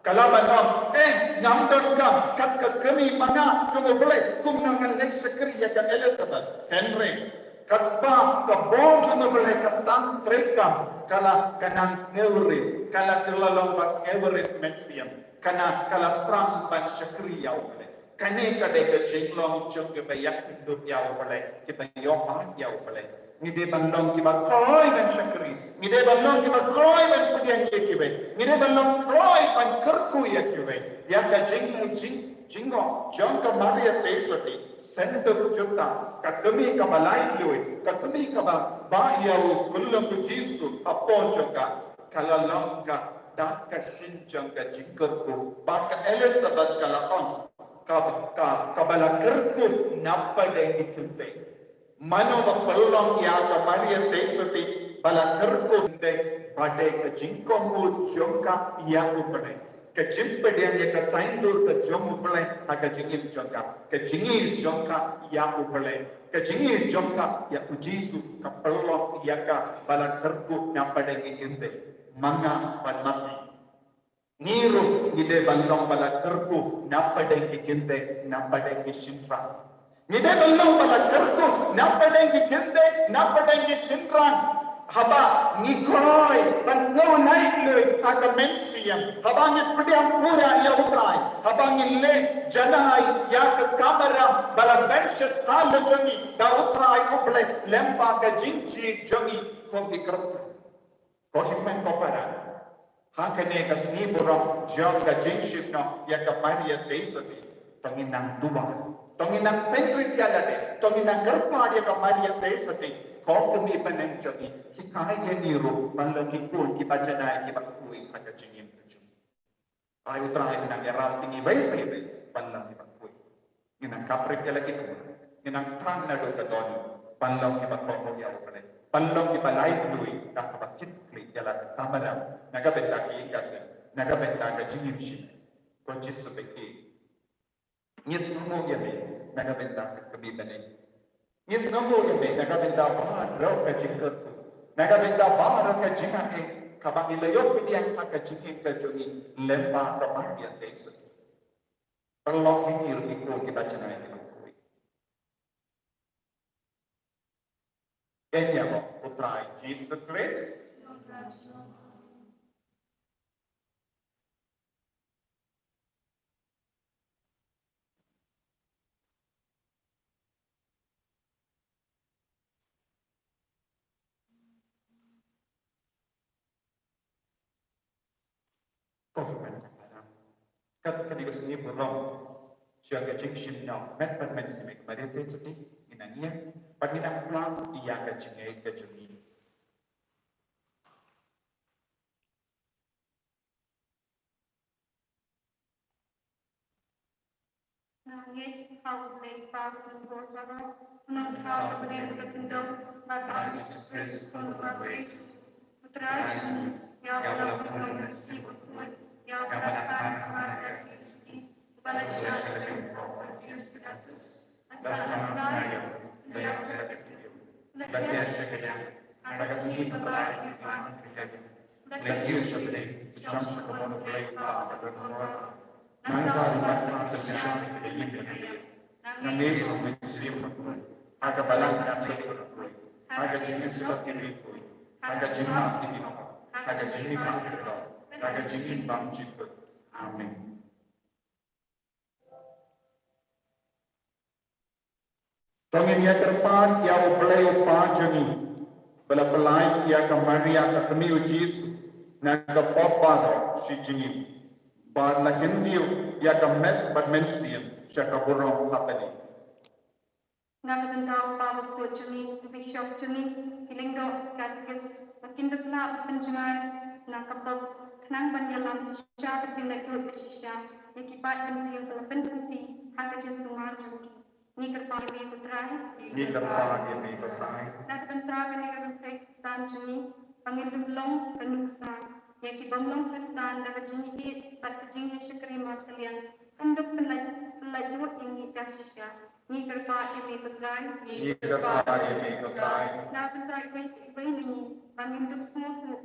Ka la ban ong, eh, ngam donkam kat ka kmie ma nga jong U Blei, kumno ngan leit shakri ïa ka Elizabeth. Hynrei katba ka bor jong U Blei ka sdang treikam, ka la, ka nang sngewrit, ka la, ka la long ba sngewrit mynsiem, ka la, ka la thrang ban shakri ïa U Blei. Kane ka dei ka jinglong jong kiba ïakynduh ïa U Blei, kiba ïoh ïa U Blei. Ngi dei ban long kiba kloi ban shakri, ngi dei ban long kiba kloi ban pdiang ïa kiwei, ngi dei ban long kloi ban kyrkhu ïa kiwei. Ïa ka jinglong jing, jingong jong ka Maria Theisotti, senduk juta, ka kmie kaba laitluid, ka kmie kaba bah ïa u khyllung u Jisu hapoh jong ka, ka la long ka dak ka shin jong ka jingkyrkhu, ba ka Elizabeth ka la ong, ka, ka, kaba la kyrkhu napdeng ki kynthei. Mano ba pynlong ïa ka Maria Theisotti ba la kyrkhu, te ba dei ka jingkohnguh jong ka ïa U Blei, ka jingpdiang ïa ka saiñdur ka jong U Blei ha ka jingim jong ka, ka jingim jong ka ïa U Blei, ka jingim jong ka ïa U Jisu, ka pynlong ïa ka ba la kyrkhu napdeng ki kynthei. Ma nga bad ma phi, ngi ruh ngi dei ban long ba la kyrkhu napdeng ki kynthei, napdeng ki shynrang. Ngi dei ban long ba la kyrkhu napdeng ki kynthei, napdeng ki shynrang. Haba ngi kloi ban sngew laitluid ha ka mynsiem, haba ngi pdiang pura ïa U Trai, haba ngi leh janai ïa ka kamram ba la pynshit halor jong ngi da U Trai U Blei lyngba ka jingjied jong ngi kum ki Khristan. Ko hynmen ko para, ha kane ka sngi burom jong ka jingshim noh ïa ka Maria Theisotti, to ngin nang duwai, to ngin nang pynrit ïa lade, to ngin nang kyrpad ïa ka Maria Theisotti, ko kmie bneng jong ngi, hikai ïa ngi ruh ban long ki khun kiba janai kiba khuid ha ka jingim ka jong ngi. Ai U Trai, ngi nang ïarap ïa ngi beit beit beit ban long kiba khuid. Ngi nang kap rit ïa la ki khun, ngi nang thrang naduh ka dohnud ban long kiba kohnguh ïa U Blei, ban long kiba laitluid, da kaba kit kli ïa la ka kamram na ka bynta ki ïing ka sem, na ka bynta ka jingim shynrang. Ko Jisu ba ïeit, ngi sngewnguh ïa me na ka bynta ka kmie bneng. Ngi sngewnguh ïa me na ka bynta baroh ka jingkyrkhu, na ka bynta baroh ka jingaiei kaba ngi la ïoh pdiang ha ka jingim ka jong ngi lyngba ka Maria Theisotti. Pynlong ïa ngi ruh ki khun kiba janai kiba khuid. Ïa ngi ïa U Trai Jisu Khrist. Ko hynmen ko para, kat kane ka sngi burom jong ka jingshim noh met bad mynsiem ïa ka Maria Theisotti, ngin nang ïeng bad ngin nang pynlong ïa ka jingngeit ka jong ngi. Nang ngeit ha U Blei Kpa Kongsan baroh, nang ngeit ha U Blei Kpa Kongsan, bad ha Jisu Khrist U Khun U Blei, U Trai jong ngi, ïa uba la pynlong na ka Sngi Bakhuid, ïa uba la kha na ka Maria Theisotti, uba la shah lyngngoh ha u Pontius Pilatus, la sah na ka kynthei, la ïap, la kynthei, la kynthei, la kynthei, la kynthei, la kynthei, la kynthei, Nangta u wan pat ban shah ha ka ïing ka jong ngi, nang ïa u Mynsiem Bakhuid ha ka balang ka Blei bakhuid, ha ka jingïasyllok ki riewkhuid, ha ka jingmap ki kynnoh, ha ka jingmap ki kynnoh, ha ka jingim bymjukut. Amen. To ngin ïa kyrpad ïa U Blei U Kpa jong ngi, ba la pyllait ïa ka Maria ka kmie U Jisu na ka pop baroh shi jingim, bad la kyntiew ïa ka met bad mynsiem sha ka burom hapdeng. Na ka bynta u Papa Bakhuid jong ngi, u Bishop jong ngi, ki lyngdoh, ki katekist, ba kin dup lah ban pynjngai na ka pop, khnang ban ïalam sha ka jinglaitluid ka shisha ïa ki paid bynriew ba la pynthut ha ka jingsumar jong ki. Ngi kyrpad ïa me ko Trai. Ngi kyrpad ïa me ko Trai. Na ka bynta kane ka kynthei Khristan jong ngi, ba ngin dup long ka nuksa ïa ki bym long Khristan da ka jingïeit bad ka jingïashakri martylliang, kan dup pynlait, pynlaitluid ïa ngi ka shisha. Ngi kyrpad ïa me ko Trai. Ngi kyrpad ïa me ko Trai. Na ka bynta iwei pa iwei na ngi, ba ngin dup sngewthuh,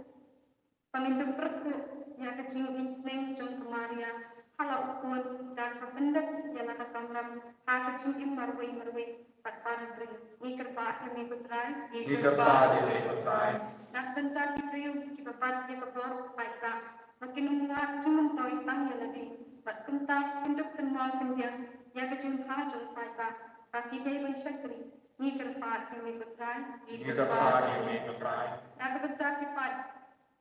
ba ngin dup pyrkhat ïa ka jingisynei jong ka Maria ha la u Khun, da kaba pyndep ïa la ka kamram ha ka jingim marwei marwei bad baroh ri. Ngi kyrpad ïa me ko Trai. Ngi kyrpad ïa me ko Trai. Na ka bynta ki briew kiba bat ïa ka bor paidbah, ba kin ym wad jingmyntoi tang ïa lade, bad kumta kin dup kynmaw khyndiat ïa ka jingbha jong u paidbah, ba ki dei ban shakri. Ngi kyrpad ïa me ko Trai. Ngi kyrpad ïa me ko Trai. Na ka bynta ki paid,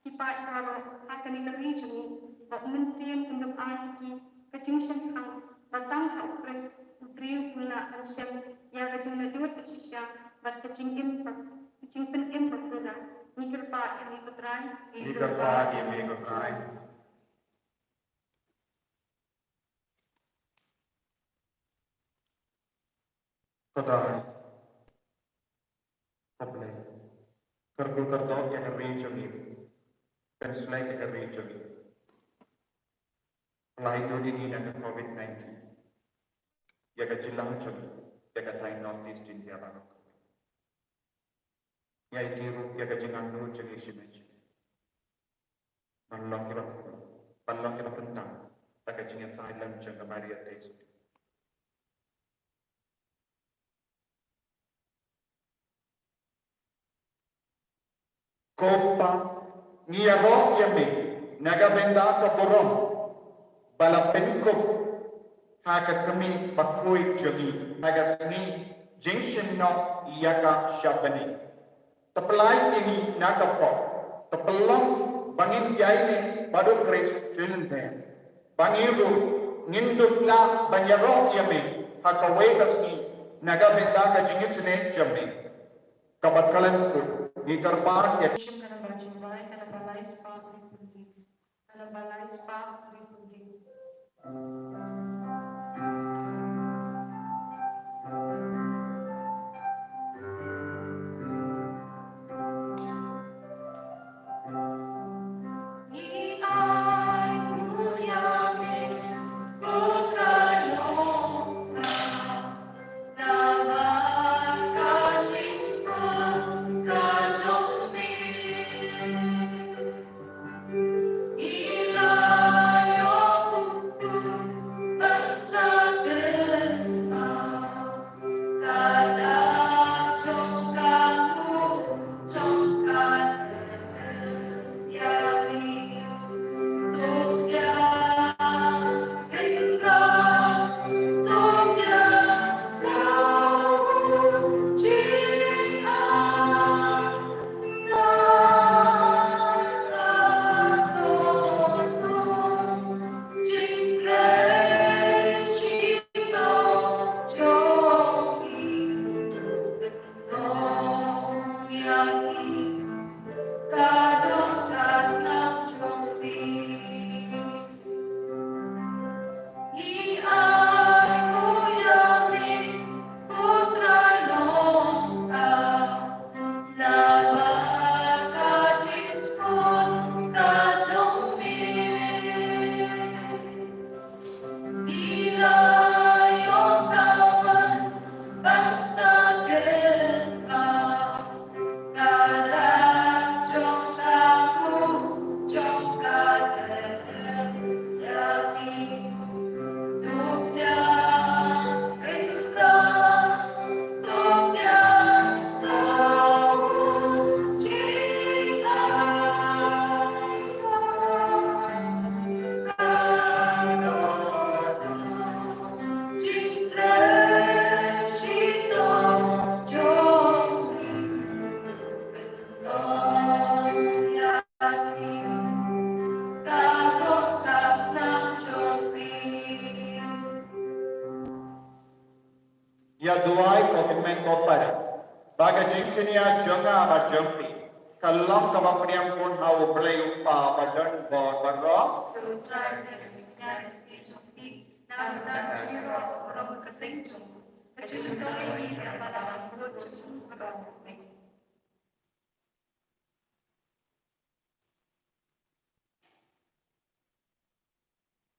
ki paid baroh ha kane ka ri jong ngi, ba u Mynsiem un dup ai ha ki ka jingshemphang, ba tang ha u Khrist u briew un lah ban shem ïa ka jinglaitluid ka shisha bad ka jingim ba, ka jingpynim ba pura. Ngi kyrpad ïa me ko Trai. Ngi kyrpad ïa me ko Trai. Khublei. Kyrkhu kyrdoh ïa ka ri jong ngi. Pynslem ïa ka ri jong ngi. Pynlait noh ïa ngi na ka covid nineteen. Ïa ka jylla jong ngi, ïa ka thaiñ North East India baroh. Ïa iti ruh ïa ka jingangnud jong ngi shane shane. Ban long kiba, ban long kiba kyntang da ka jingïasaid lem jong ka Maria Theisotti. Ko Pa, ngi ïaroh ïa me na ka bynta ka burom ba la pynkup ha ka kmie bakhuid jong ngi ha ka sngi jingshim noh ïa ka sha bneng. To pynlait ïa ngi na ka pop, to pynlong ba ngin ïaineh bad u Khrist sha lynter, ba ngi ruh ngin dup lah ban ïaroh ïa me ha kawei ka sngi na ka bynta ka jingisynei jong me. Kaba khlem kut, ngi kyrpad ïa. Shim ka namba jingbai, ka namba lai spah hynriew phew hynriew. Ka namba lai spah hynriew phew hynriew. Ïa duwai ko hynmen ko para, ba ka jingkñia jong nga bad jong phi ka long kaba pdiang bun ha U Blei U Kpa badonbor baroh.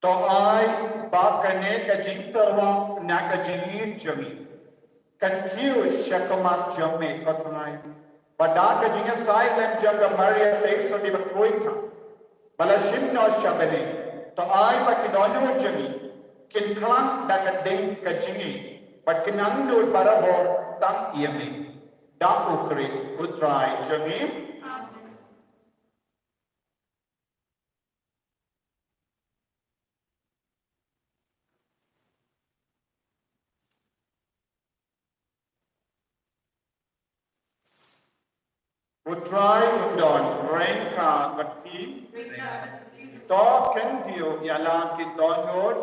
To ai ba kane ka jingtyrwa na ka jingim jong ngi kan kiew sha khmat jong me, ko Trai. Ba da ka jingïasaid lem jong ka Maria Theisotti bakhuid, ba la shim noh sha bneng, to ai ba ki dohnud jong ngi kin khlad da ka ding ka jingim, bad kin angnud barabor tang ïa me. Da U Khrist U Trai jong ngi. Amen. U Trai un don ryngkat bad phi. To kyntiew ïa la ki dohnud.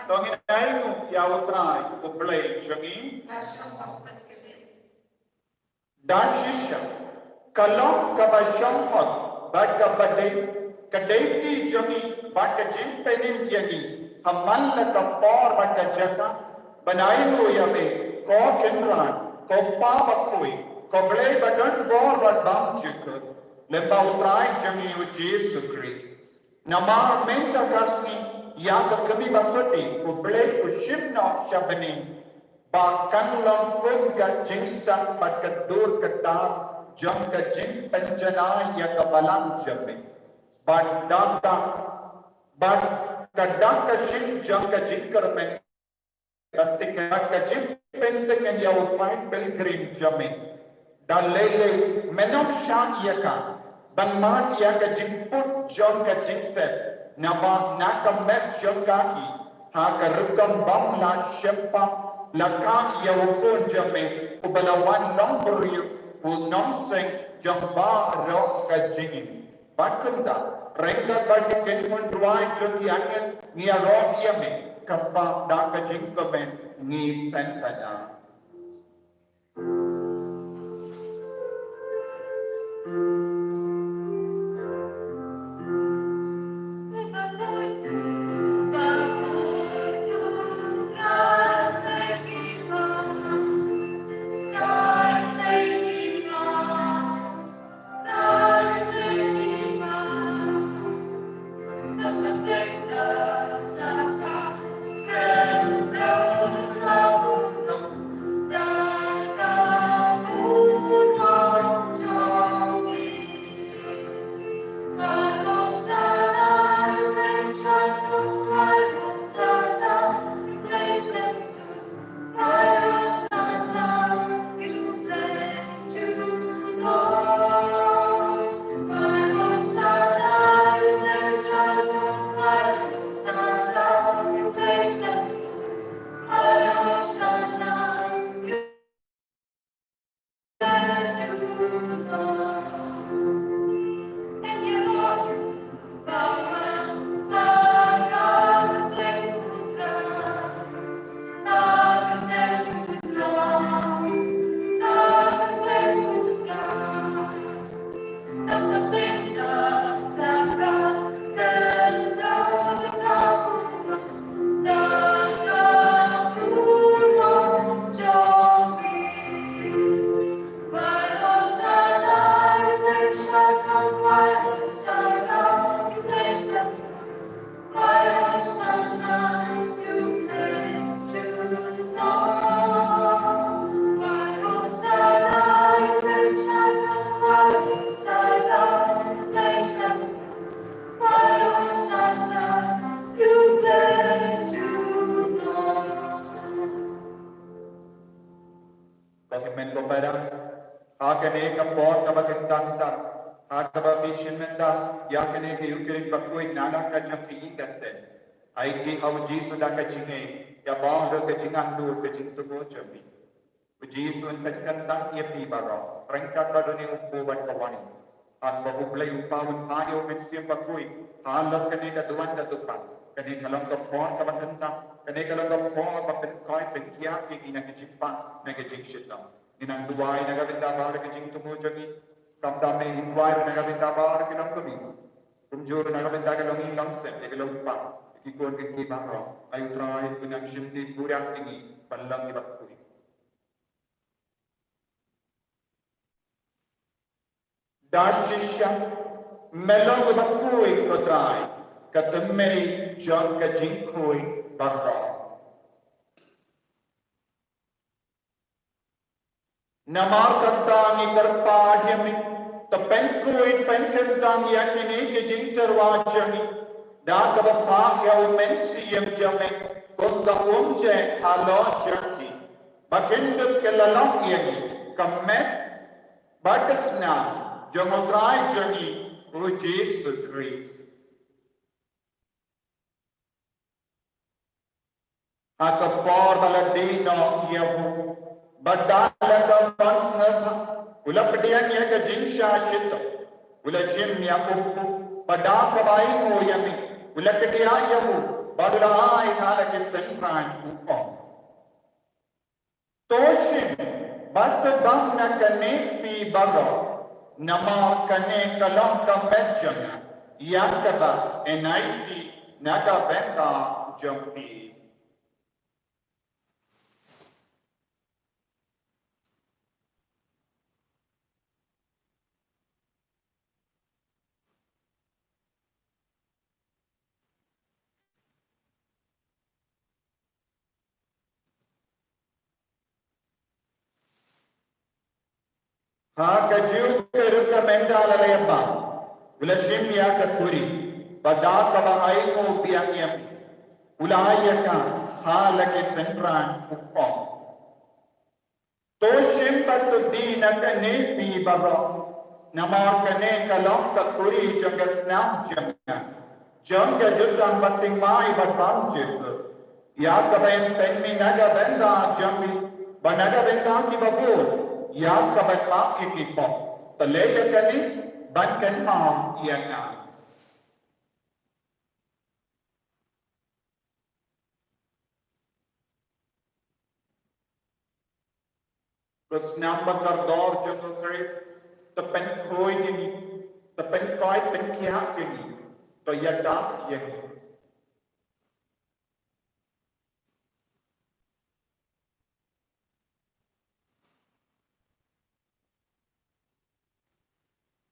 To ngin ainguh ïa U Trai U Blei jong ngi. Da shisha, ka long kaba shongkot bad kaba dei ka duty jong ngi bad ka jingpynim ïa ngi ha man la ka por bad ka jaka ban ainguh ïa me, ko Kynrad, ko Kpa bakhuid, ko Blei badonbor bad bymjukut, lem bad U Trai jong ngi U Jisu Khrist. Namar mynta ka sngi ïa ka kmie basotti U Blei u shim noh sha bneng, ba kan long kum ka jingstad bad ka dur ka tar jong ka jingpynjanai ïa ka balang jong me. Bad da ka, bad ka da ka shim jong ka jingkyrmen, ka tik ka jingpynthikna ïa u paid pilgrim jong me. Da lei lei men ym shah ïa ka ban mad ïa ka jingput jong ka jingtep, naba na ka met jong ka ki, ha ka rukom bym lah shemphang, la kah ïa u Khun jong me uba la wan long briew, u nongseng jong baroh ka jingim. Bad kumta, ryngkat bad ki kynhun duwai jong ki angel, ngi ïaroh ïa me, kaba da ka jingkmen ngi pynpaw. Ko hynmen ko para, ha kane ka por kaba kyntang tam, ha kaba phi shim mynta ïa kane ka Eucharist bakhuid na la ka jong phi ka sem, ai ki ha U Jisu da ka jingngeit ïa baroh ka jingangnud ka jingtbit jong phi. U Jisu un pynkyntang ïa phi baroh ryngkat bad une u kpu bad ka wani. Haba U Blei U Kpa un phah ïa U Mynsiem Bakhuid halor kane ka duwan ka dukhan, kane ka long ka por kaba kyntang. Kane ka long ka por ba pynkhiah pynkhiah ïa ngi na ka jingpang, na ka jingshitom. Ngi nang duwai na ka bynta baroh ki jingthmu jong ngi. Kumta me, ngi duwai na ka bynta baroh ki longkmie. Kumjuh na ka bynta ka longïing longsem, ïa ka longpang, ïa ki khun ki kti baroh. Ai U Trai un nang shim ti burom ïa ngi ban long kiba khuid. Da shisha me long uba khuid, ko Trai, ka tymmen jong ka jingkhuid baroh. Namar kata ngi kyrpad ïa me, to pynkhuid pynkyntang ïa kine ki jingtyrwa jong ngi da kaba phah ïa U Mynsiem jong me, kum ka umjait halor jong ki, ba kin dup ka la long ïa ngi ka met bad ka snam jong U Trai jong ngi U Jisu Khrist. Ha ka por ba la die noh ïa u, bad da la ka mon sngewbha, u la pdiang ïa ka jingshah shitom, u la shim ïa u kpu, bad da kaba ainguh ïa me, u la kdiah ïa u, bad u la ai ha la ki synran, u ong: To shim bad to bam na kane phi baroh, namar kane ka long ka met jong nga, ïa kaba yn ai phi na ka bynta jong phi. Ha kajuh ka rukom ynda la ïa bam, u la shim ïa ka khuri, bad da kaba ainguh biang ïa me, u la ai ïa ka ha la ki synran, u ong: To shim bad to die na kane phi baroh, namar kane ka long ka khuri jong ka snam jong nga, jong ka jutang bathymmai bad bymjukut, ïa kaba yn pynmih na ka bynta jong phi bad na ka bynta kiba bun, ïa ka ban map ïa ki pop. To leh ïa kane ban kynmaw ïa nga. Ko snam ba kordor jong U Khrist, to pynkhuid ïa ngi, to pynkhuid pynkhiah ïa ngi, to ïada ïa ngi.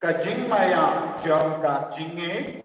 Ka jingmaïa jong ka jingngeit.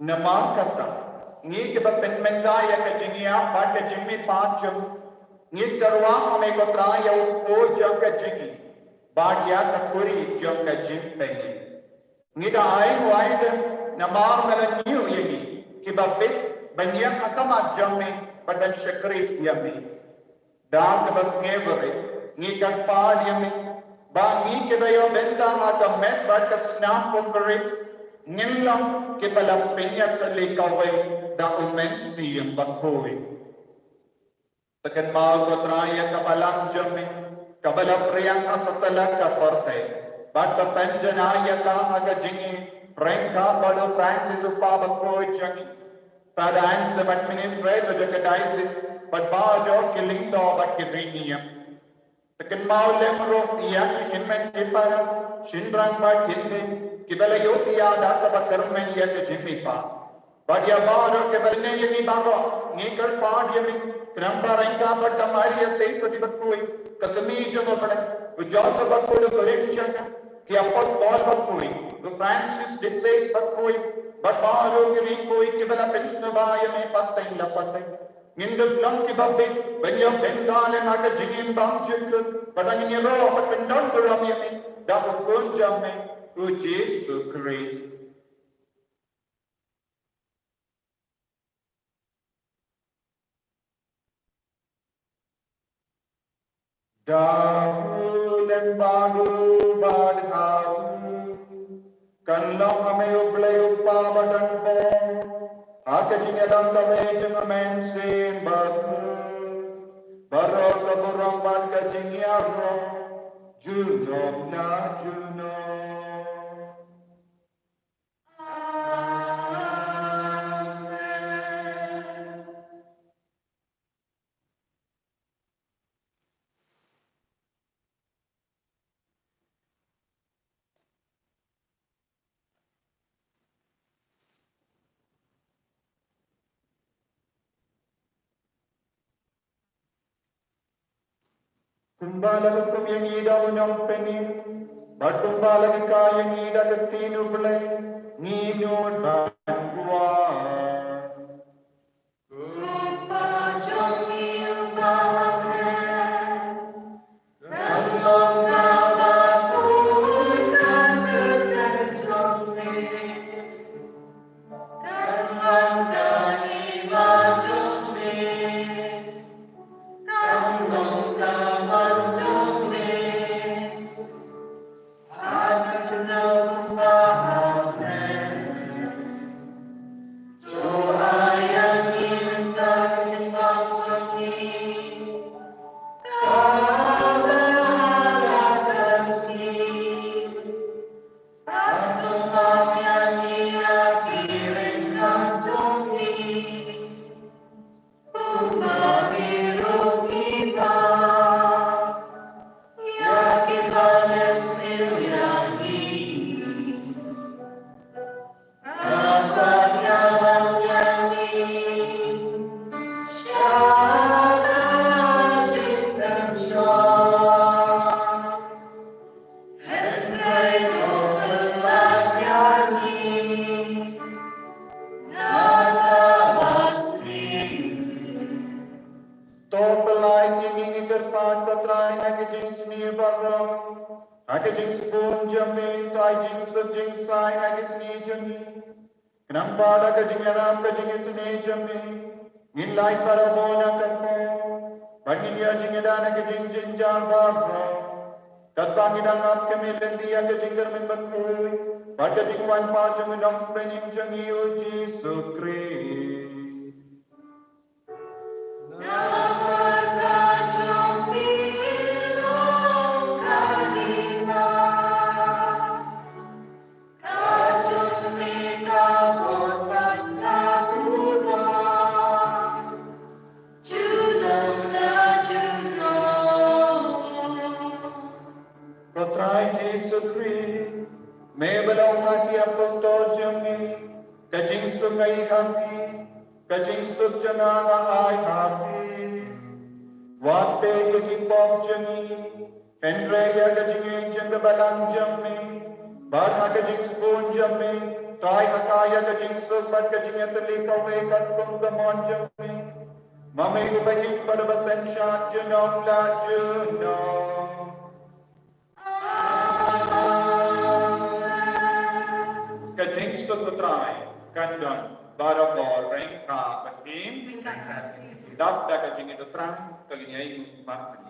Namar kata, ngi kiba pynmynta ïa ka jingïap bad ka jingmihpat jong ngi, ngi tyrwa ha me ko Trai ïa u kpu jong ka jingïeit bad ïa ka khuri jong ka jingpynim. Ngi da ainguh aidem namar me la ñiew ïa ngi kiba bit ban ïeng ha khmat jong me bad ban shakri ïa me. Da kaba sngewbha ngi kyrpad ïa me ba ngi kiba ïoh bynta ha ka met bad ka snam U Khrist ngin long kiba la pynïatylli kawei da U Mynsiem Bakhuid. To kynmaw ko Trai ïa ka balang jong me kaba la phriang ha satlak ka pyrthei, bad to pynjanai ïa ka ha ka jingïeit ryngkat bad u Francis u Kpa Bakhuid jong ngi, Father Anselm, administrator jong ka diocese, bad baroh ki lyngdoh bad ki riewniam. To kynmaw lem ruh ïa ki hynmen ki para, shynrang bad kynthei kiba la ïohi ïa da kaba kyrmen ïa ka jingmihpat. Bad ïa baroh kiba lehse ïa ngi baroh, ngi kyrpad ïa me, khnang ba ryngkat bad ka Maria Theisotti Bakhuid, ka kmie jong U Blei, u Joseph Bakhuid u kyrteng jong ka, ki apostol bakhuid, u Francis de Sales Bakhuid, bad baroh ki riewkhuid kiba la pynsngewbha ïa me pateng la pateng. Ngin dup long kiba bit ban ïoh bynta lem ha ka jingim bymjukut, bad ngin ïaroh bad kyndon burom ïa me da u Khun jong me, u Jisu Khrist. Da u lyngba u bad ha u kan long ha me u Blei u Kpa badonbor, ha ka jingïalam kawei jong u Mynsiem Bakhuid, baroh ka burom bad ka jingïaroh junom la junom. Amen. Kumba la hukum ïa ngi da u Nongpynim, bad kumba la hikai ïa ngi da ka ktien u Blei, ngin nud bad kwah. Ko Pa jong ngi uba ha bneng, kan long kaba khuid ka kyrteng jong me. Kan wan ka hima jong me. Kan long ka mon jong me. Ha ka bynta kumba ha bneng. To ai ïa ngi mynta ka jingbam jong ngi. Kaba ha la ka sngi. Bad to map ïa ngi ïa ki ryngkat jong ngi. Kumba ngi ruh ngi map ïa kiba leh sniew ïa ngi. Kaba ïalam ïa ngi sha ka jingpynshong. Hynrei to pyllait ïa ngi na kaba sniew. To pyllait ïa ngi, ngi kyrpad ko Trai, na ka jingsniew baroh, ha ka jingsbun jong me, to ai jingsuk jingsaiñ ha ka sngi jong ngi. Khnang ba da ka jingïarap ka jingisynei jong me, ngin lait barabor na ka por, bad ngin ïoh jingïada na ka jingjynjar baroh. Katba ngi dang ap khmih lynti ïa ka jingkyrmen bakhuid bad ka jingwan pat jong u Nongpynim jong ngi u Jisu Khrist. Namar ka jong me long ka hima, ka jong me ka bor bad ka burom, junom la junom. Ko Trai Jisu Khrist, me ba la ong ha ki apostol jong me, ka jingsuk ngi ha phi, ka jingsuk jong nga nga ai ha phi. Wat peit ïa ki pop jong ngi, hynrei ïa ka jingïeit jong ka balang jong me. Bad ha ka jingsbun jong me, to ai ha ka ïa ka jingsuk bad ka jingïatylli kawei katkum ka mon jong me. Ma me uba im bad uba synshar junom la junom. Amen. Ka jingsuk u Trai kan don barabor ryngkat bad phi. Ryngkat bad phi. Dap da ka jingïathuh Trai, to ngin ïa ïeng mat mynta.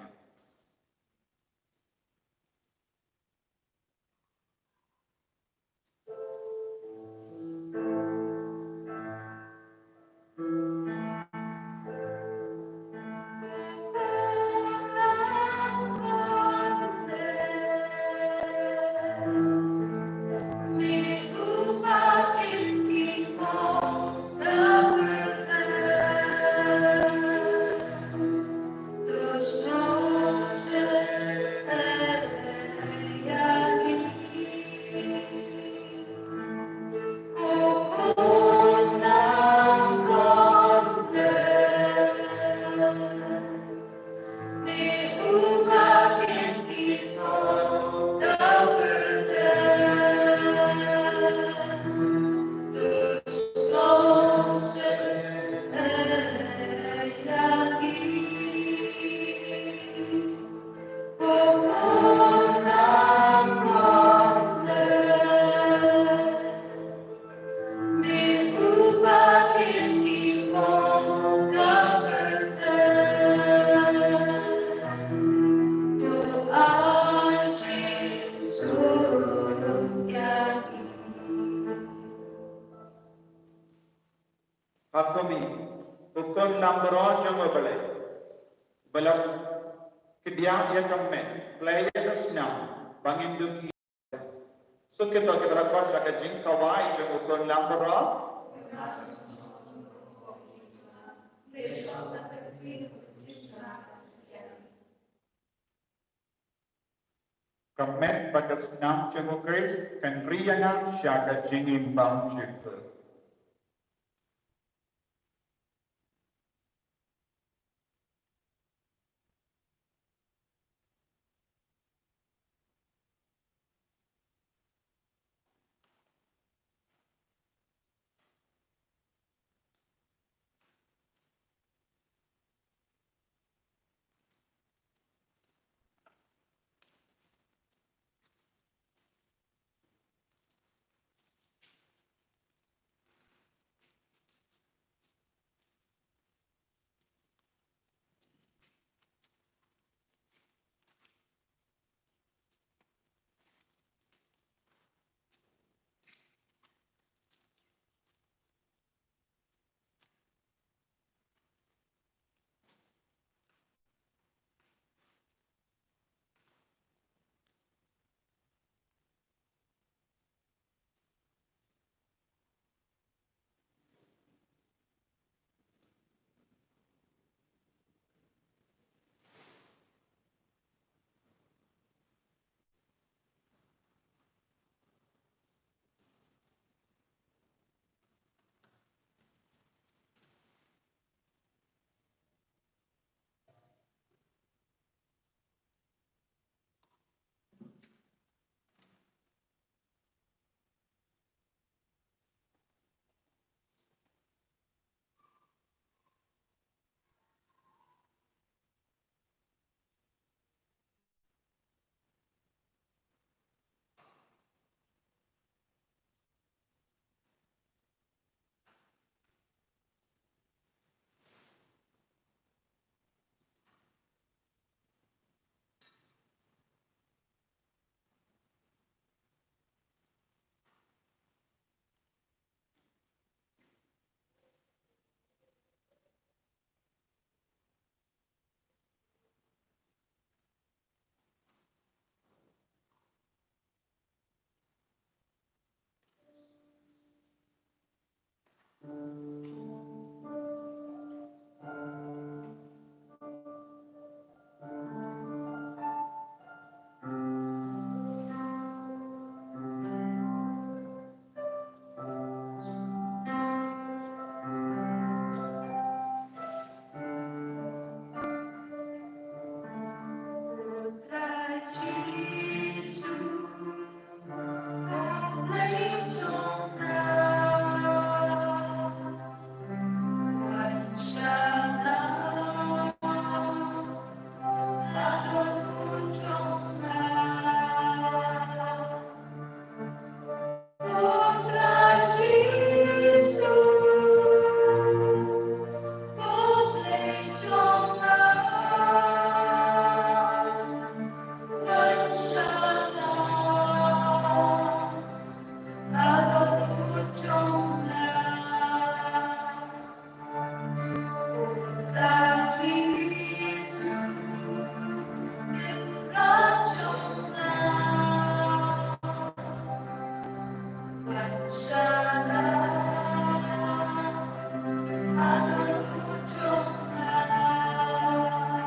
Ba la khie ïa ka met, plie ïa ka snam, ba ngin dup. Suk ïa to kiba la khot sha ka jingkhawai jong u khun langbrot. Ka met bad ka snam jong u Khrist kan ri ïa nga sha ka jingim bymjukut.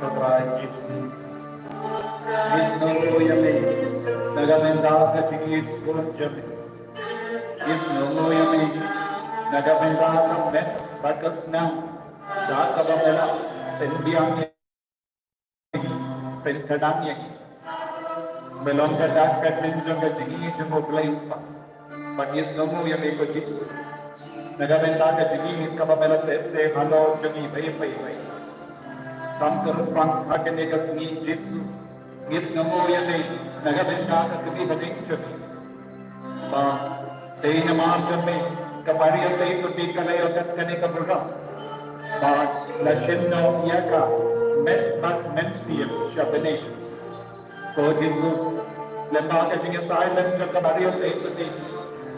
Ko Trai Jisu, ngi sngewnguh ïa me na ka bynta ka jingïeit skul jong me. Ngi sngewnguh ïa me na ka bynta ka met bad ka snam, da kaba me la pynbiang ïa ngi, pynkhnang ïa ngi. Me long ka dak ka jingïeit jong ka jingïeit jong U Blei Kpa. Bad ngi sngewnguh ïa me ko Jisu na ka bynta ka jingïeit kaba me la teh halor jong ngi beit beit beit. Kam kyrpang ha kane ka sngi Jisu, ngi sngewnguh ïa me na ka bynta ka kmie bneng jong me. Ba dei namar jong me ka Maria Theisotti te ka la ïoh kat kane ka burom, ba la shim noh ïa ka met bad mynsiem sha bneng. Ko Jisu, lyngba ka jingïasaid lem jong ka Maria Theisotti,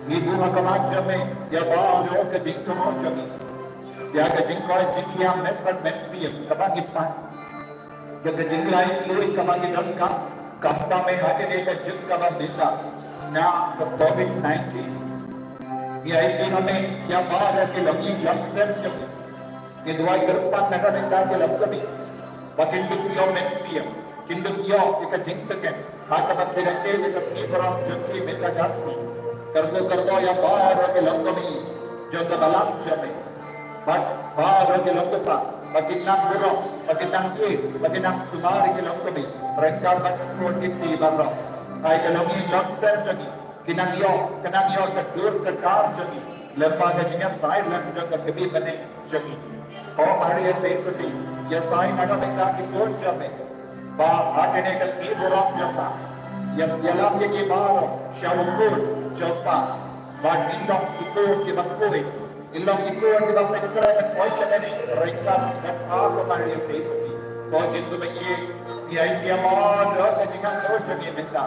ngi buh ha khmat jong me ïa baroh ka jingthmu jong ngi, ïa ka jingkoit jingkhiah met bad mynsiem kaba ngi pang. Ka ka jinglai kloi kaba ngi donkam, khamtam eh ha kane ka juk kaba mynta na ka covid nineteen. Ngi aiti ha me ïa baroh ki longïing longsem jong ngi. Ngi duwai kyrpad na ka bynta ki longkmie ba kin dup ïoh mynsiem, kin dup ïoh ïa ka jingtngen ha kaba phi rakhe ïa ka sngi burom jong phi mynta ka sngi. Kyrkhu kyrdoh ïa baroh ki longkmie jong ka balang jong me. Bad baroh ki longkpa ba kin nang burom, ba kin nang ïeit, ba kin nang sumar ïa ki longkmie ryngkat bad ki khun ki kti baroh. Ai ka longïing longsem jong ngi ki nang ïoh, ki nang ïoh ka dur ka dar jong ngi lyngba ka jingïasai lem jong ka kmie bneng jong ngi. Ko Maria Theisotti, ïasai na ka bynta ki khun jong me. Ba ha kane ka sngi burom jong nga, ïa, ïalam ïa ki baroh sha u khun jong nga. Ba kin long ki khun kiba khuid, kin long ki khun kiba pynkhreh ban poi sha kane ryngkat bad ka Maria Theisotti. Ko Jisu ba ïeit, ngi aiti ïa baroh ka jingangnud jong ngi mynta.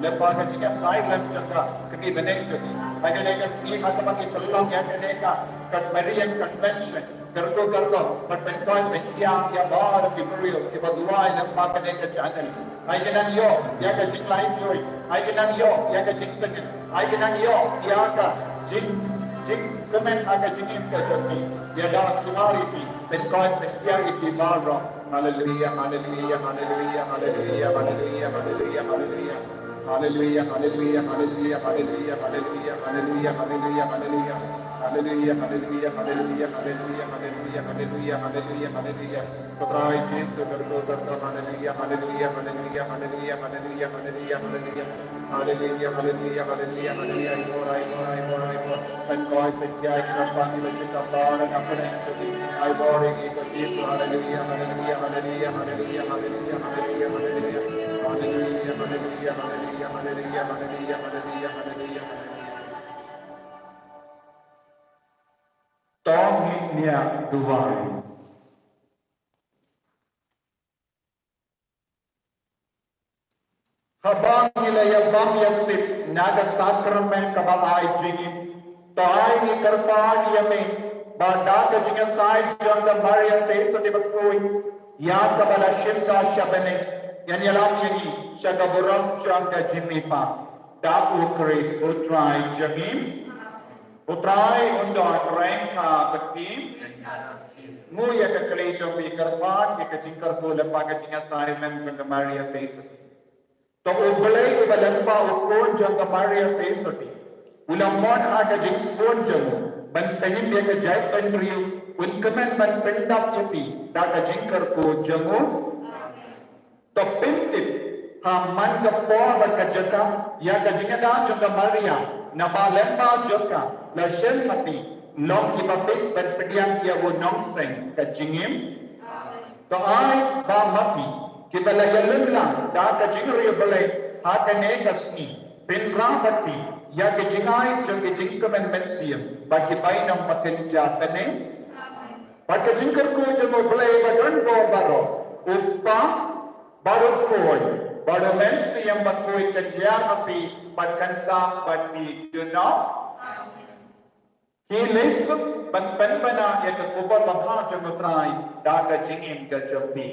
Lyngba ka jingïasai lem jong ka kmie bneng jong ngi. Ha kane ka sngi ha kaba ngi pynlong ïa kane ka, ka Marian Convention, kyrkhu kyrdoh bad pynkoit pynïaid ïa baroh ki briew kiba duwai lyngba kane ka channel. Ai ki nang ïoh ïa ka jinglai kloi, ai ki nang ïoh ïa ka jingtngen, ai ki nang ïoh ïa ka jing, jingkmen ha ka jingim ka jong ki. Ïada sumar ïa ki, pynkoit pynïaid ïa ki baroh. Haleluia, haleluia, haleluia, haleluia, haleluia, haleluia, haleluia. Haleluia, haleluia, haleluia, haleluia, haleluia, haleluia, haleluia. Haleluia, haleluia, haleluia, haleluia, haleluia, haleluia, haleluia, haleluia. Ko Trai Jisu, kyrkhu kyrdoh, haleluia, haleluia, haleluia, haleluia, haleluia, haleluia, haleluia. Haleluia, haleluia, haleluia, haleluia. Ai bor, ai bor, ai bor, ai bor. Pynkoit pynïaid ïa ki nongpang kiba jingkyrpad na ka bynta jong ngi. Ai bor ïa ngi ko Jisu. Haleluia, haleluia, haleluia, haleluia, haleluia, haleluia, haleluia. Haleluia, haleluia, haleluia, haleluia, haleluia, haleluia, haleluia. To ngin ïa duwai. Haba ngi la ïa bam ïa sip na ka sakramen kaba ai jingim, to ai ngi kyrpad ïa me ba da ka jingïasai jong ka Maria Theisotti bakhuid, ïa kaba la shim ka sha bneng, ngan ïalam ïa ngi sha ka burom jong ka jingmihpat. Da U Khrist U Trai jong ngi. U Trai un don ryngkat bad phi. Nguh ïa ka kylli jong phi, kyrpad ïa ka jingkyrkhu lyngba ka jingïasai lem jong ka Maria Theisotti. To U Blei uba lyngba u khun jong ka Maria Theisotti u la mon ha ka jingsbun jong u ban pynim ïa ka jaitbynriew, un kmen ban pyndap ïa phi da ka jingkyrkhu jong u. To pyntip ha man ka por bad ka jaka ïa ka jingïada jong ka Maria, naba lyngba jong ka la shem ma phi long kiba bit ban pdiang ïa u nongseng ka jingim. To ai ba ma phi kiba la ïalum lang da ka jingriewblei ha kane ka sngi, pynrah bad phi ïa ka jingai jong ka jingkmen mynsiem bad ki bainong ba kynja bneng. Bad ka jingkyrkhu jong U Blei ba don bor baroh, U Kpa, bad U Khun, bad U Mynsiem Bakhuid, kan ïa ha phi bad kan sah bad phi junom. Ki leh suk ban pynbna ïa ka khubor babha jong U Trai da ka jingim ka jong phi.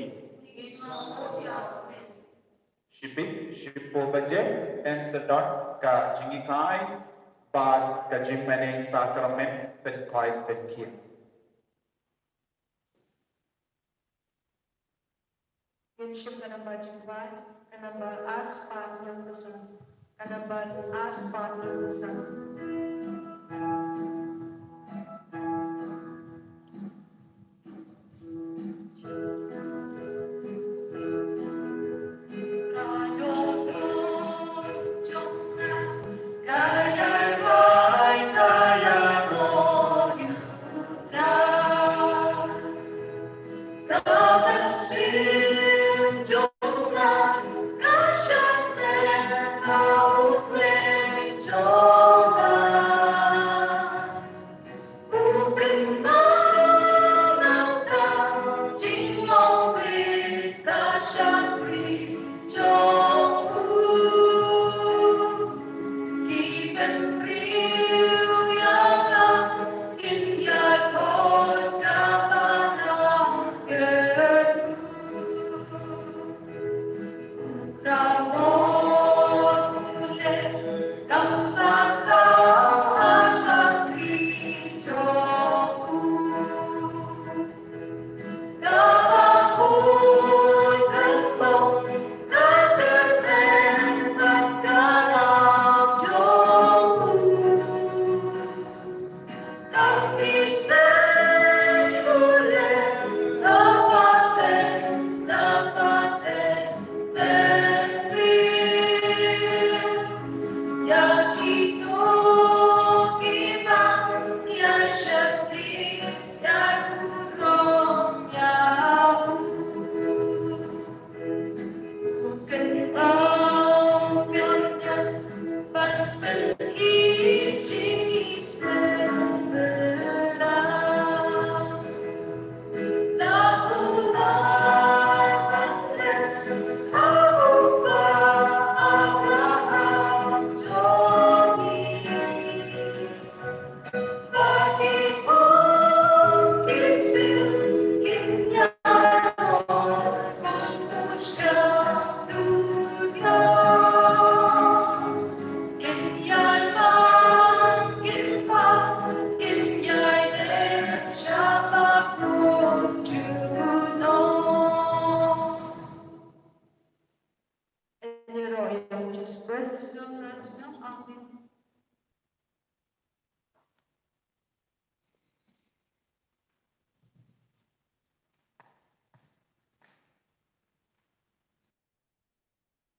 Shiphew, shiphew baje yn sa don ka jinghikai bad ka jingmane sakramen pynkoit pynkhiah. Ngin shim ka namba jingkwai, ka namba ar spah hynñiew san. Ka namba ar spah hynñiew san.